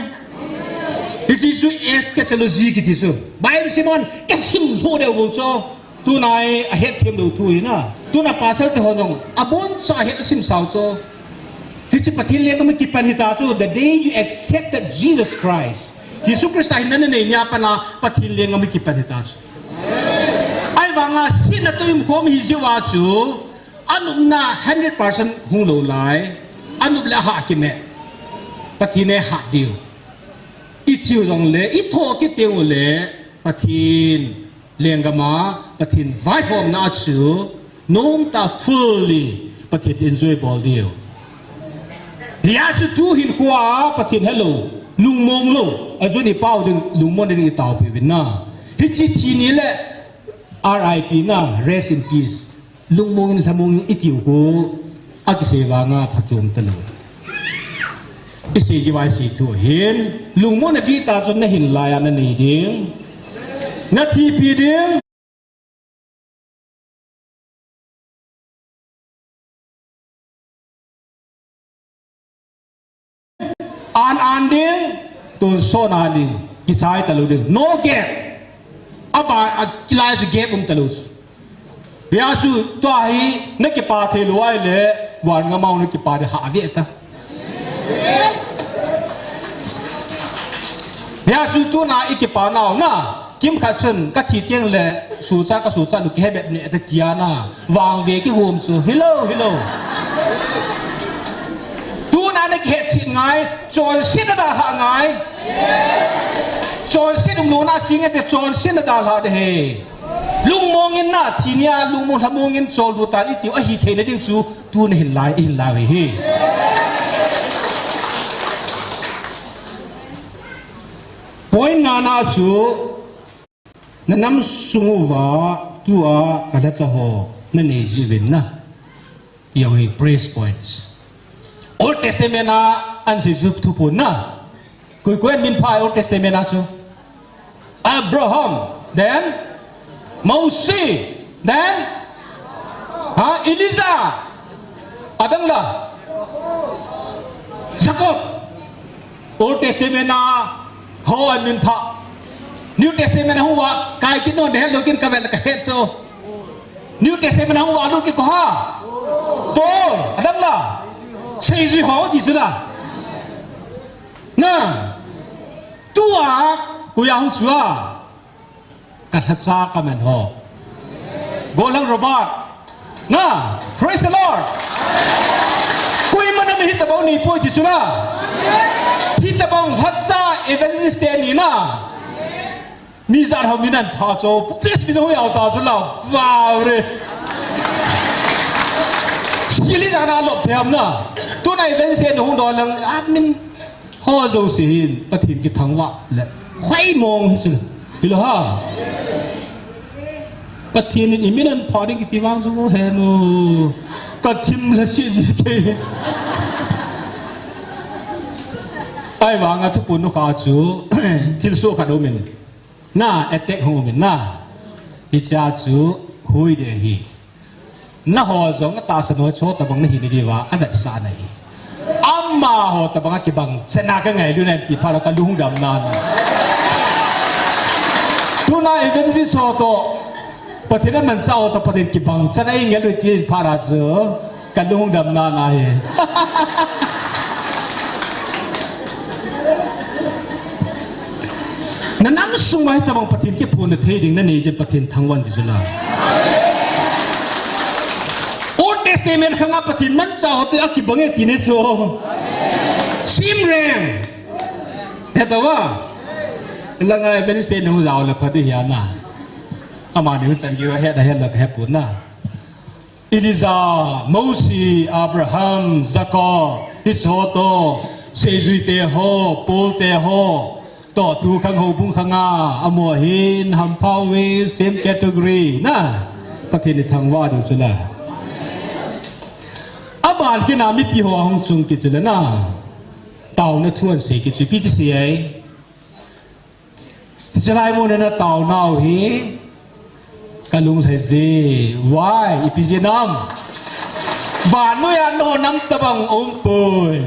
Hiche chu eschatology kiti chu. Bible simon kasim lheh deu bou chu. Tuna hi ahet them lou thu hi na. Tuna pastor te ho jong abon cha het asim sao chu. Hiche Pathen lenggam kipan hita chu. The day you accepted Jesus Christ. Jesu Christa hinna nanei nia pat a Pathen lenggam kipan hita chu. Ahivanga sihna toh ium khom hi jeh uva chu. Anopna hundred percent hung lou lai. Anop le ahah kimeh. Pathen in ahah diu. I thiu jongle, i thokit teng ule, Pathen lenggam a, Pathen vaihomna a chu, nomtah fully, Pathen enjoy bol diu. Hijeh chun tu hinkhoa, Pathen helou, lungmong lou, ajeh chu i pao ding, lungmong ding i taopi uvin na. Hiche thi ni le, R I P na, rest in peace. Lungmong in lhamong in i tiu khu, akisei vanga phatchom talou. I sei ji vai sei thu hin, lungmong na dih ta chun na hin lai a na nei ding. Na thipi ding. An an ding, tun son an ding, kichai talou ding. No gap. Aba, a kilai chu gap um talou. Hijeh chun, tua hi, na kipa thei lou ahile, van ngam a na kipa ding hah ve ta. Hijeh chun, tuna i kipa nau na, kimkhat chun, ka thi teng le, suhcha ka suhcha nu kihe bep ne, ta tia na, vang ve kihom chu, hilou, hilou. Tuna na kihe chet ngai, chonset na dalha ngai. Chonset um lou na, ching e te chonset na dalha de he. Lungmong in na, thi nia, lungmong lhamong in chol du tan i tiu, ahi theina ding chu, tu na hin lai, i hin lai hi. Point nga na chu, na nam sung uva, tua, ka lhacha ho, na nei ji uvin na. Ti jong hi praise points. Old Testament a, an sei chu thupon na. Koi koi min pha Old Testament a chu. Abraham, then Moses, then ha, Elijah, adang la Jacob. Old Testament a ho an min pha. New Testament a hung uva kai kit non de het lou kin ka vel ka het so. New Testament a hung uva lou kin ko ha. Paul, adang la. Seijui ho ti chu la. Na, tua, koi a hung chu a, ka lhacha ka man ho. Golang Robert. Na, praise the Lord. Koima na mi hitabang nei poi ti chu na. Hitabang lhacha evangelist te ni na. Mi jan ho min an pha cho, please mi no yau ta cho la, wow re. Skill ijat a lop them na. Tuna event se no hung dol lang, a min ho jouse hin, Pathen kithangvah le. Hoimong hi chu. Hilou ha. Pathen in i min an pha ding kiti vang chu he no. Ka thim le si ji ke. Ahivanga thupon nu kha chu, thilsoh khat um in. Na attack hung um in na. Hiche chu hui de hi. Na ho jong atahsan ho chu tabang na hi ni diuva, avetsahna hi. Amaho tabang a kibang chan a ka ngailu nan ti phat a ka lung dam nan. Tuna evangelist ho toh, Pathen a manchah ho toh, Pathen kibang chan a i ngailu ti phat a chu. Ka lungdam nan ahi. Na nam sung uva hitabang Pathen kiphonna thei ding na nei jeh in Pathen thangvah in ti chu la. Old Testament khang a Pathen manchah ho toh akibang e ti ni chu. Simreng. Hetah uva. Langa Wednesday nung jao le phat ding ahi na. Amani hu chan geiya het a het la ka hepon na. Elijah, Mose, Abraham, Jacob, hiche ho toh, seijui te ho, Paul te ho, toh tu khang houbung khang a, amaho hin hampha uve, same category, na, Pathen in thangvah ding chu la. Aban kit a mipi ho ahung chung kit chu la na, taona thu ahin sei kit chu ipi ti sei ai. Chulai mun a na taonau hi, ka lung lhai je, why, ipi jeh ham. Vannoi a nangho nam tabang um poi.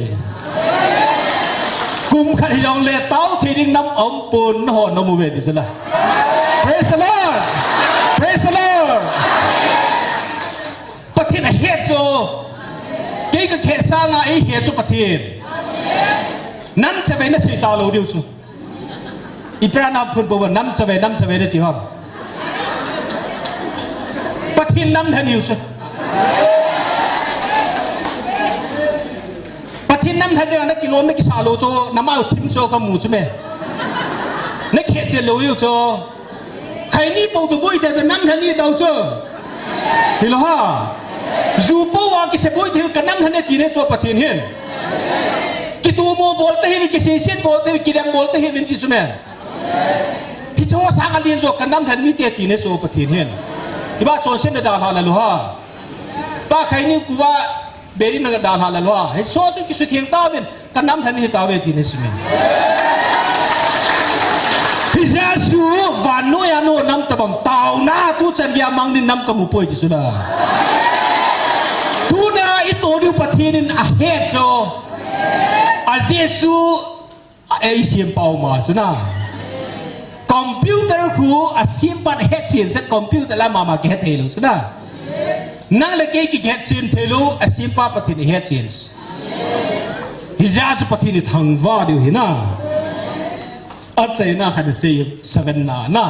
Kum khat hijongle tao thei ding nam aumpon, nangho namu ve ti chu la. Praise the Lord. Praise the Lord. Pathen ahet chu. Kei kakhet sanga eihet chu Pathen. Nam chavei nasei talou diu chu. Ipi a nam phun po ba nam chavei, nam chavei nati ham. Pathen nam lhen hiu chu. Pathen nam lhen ding a nakilom nakisah lou chu, namau thim chu kamu chu me. Nakhet chet lou hiu chu. Khaini pou tu boi te nam lhen ni tau chu. Hilou ha. Ju pou a kise boi te kanam lhen e ti ne chu Pathen hin. Kitumo bol te hin, kiseiset bol te hin, kidem bol te hin ti chu me. Hiche ho sanga len jo kanam lhen mite ti ne chu Pathen hin. Iba chonset nadalha lalou ha. Pa khaini kuva beri nadalha lalou ha. Hiche ho chu kisutheng tauvin kanam lhen hitauve ti ne chu me. Hiche chu vannoi a nao nam tabang taona tuchan geiya mang ding nam kamu poi ti chu la. Tuna itoh diu Pathen in ahet chu. Ajeh chu A, eisempau ma chu na. Computer khu asempa ahetchen se computer la mama kihet theilou chu na. Nang le kei kihetchen theilou, asempa Pathen ihetchen. Hijeh a chu Pathen ithangvah diu hi na. Achaina khat sei seven na na.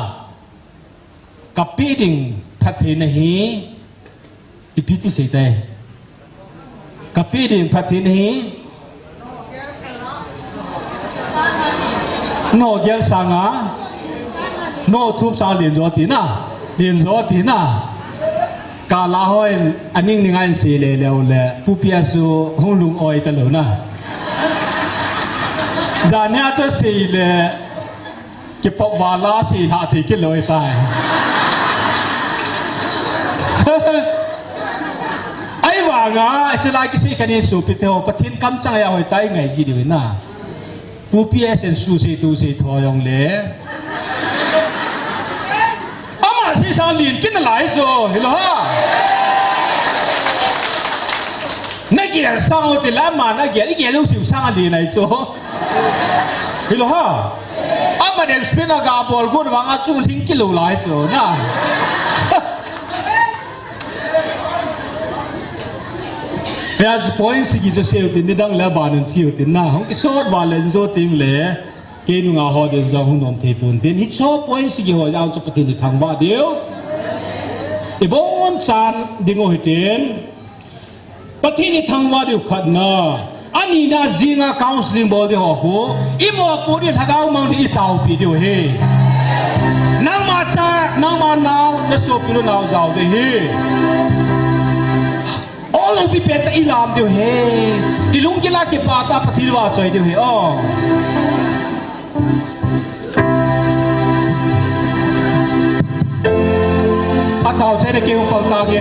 Kapeh ding phattheina hi, ipi ti sei tai. Kapeh ding phattheina hi. Nao gel sanga. Nao thum sang len jo tina. Len jo tina. Kala hon aning ning a in sei le leu le. Pu Pi a chu hung lung-oi talou na. Jan hi a chu sei le. Kipah vala sei lha thei kilou tai. Ahivanga, chulai kisei kani sopi teho, Pathen kamchang a hoitah a ingai ji diu na. Pu Pi a sei su sei tu sei tho jong le. Ama sei sang len kit nalai chu, hilou ha. Nagel sang u ti la ama nagel, igel u sei sang len nai chu. Hilou ha. Ama deng spin a ga bol got vanga chu lhing kilou lai chu na. Hia chu point sagi chu sei u tin, nidang le aban in sei u tin na. Hung kisot val le jo ting le. Kei nunga ho ding jong hung nom thei pon tin. Hiche point sagi ho jong chu Pathen ithangvah diu. Ibonchan ding u hitin. Pathen ithangvah diu khatna. Anina jinga counseling bol ding ho khu. Imopoh ding lhagao mang ding itaopi diu hi. Nangma cha, nangma nao, nasopi nao jao ding hi. Ol loupi pet a ilam diu hi. Ilunggil a kipah tah a Pathen vahchoi diu hi. Oh. Atao chai na kei hung pang tang e.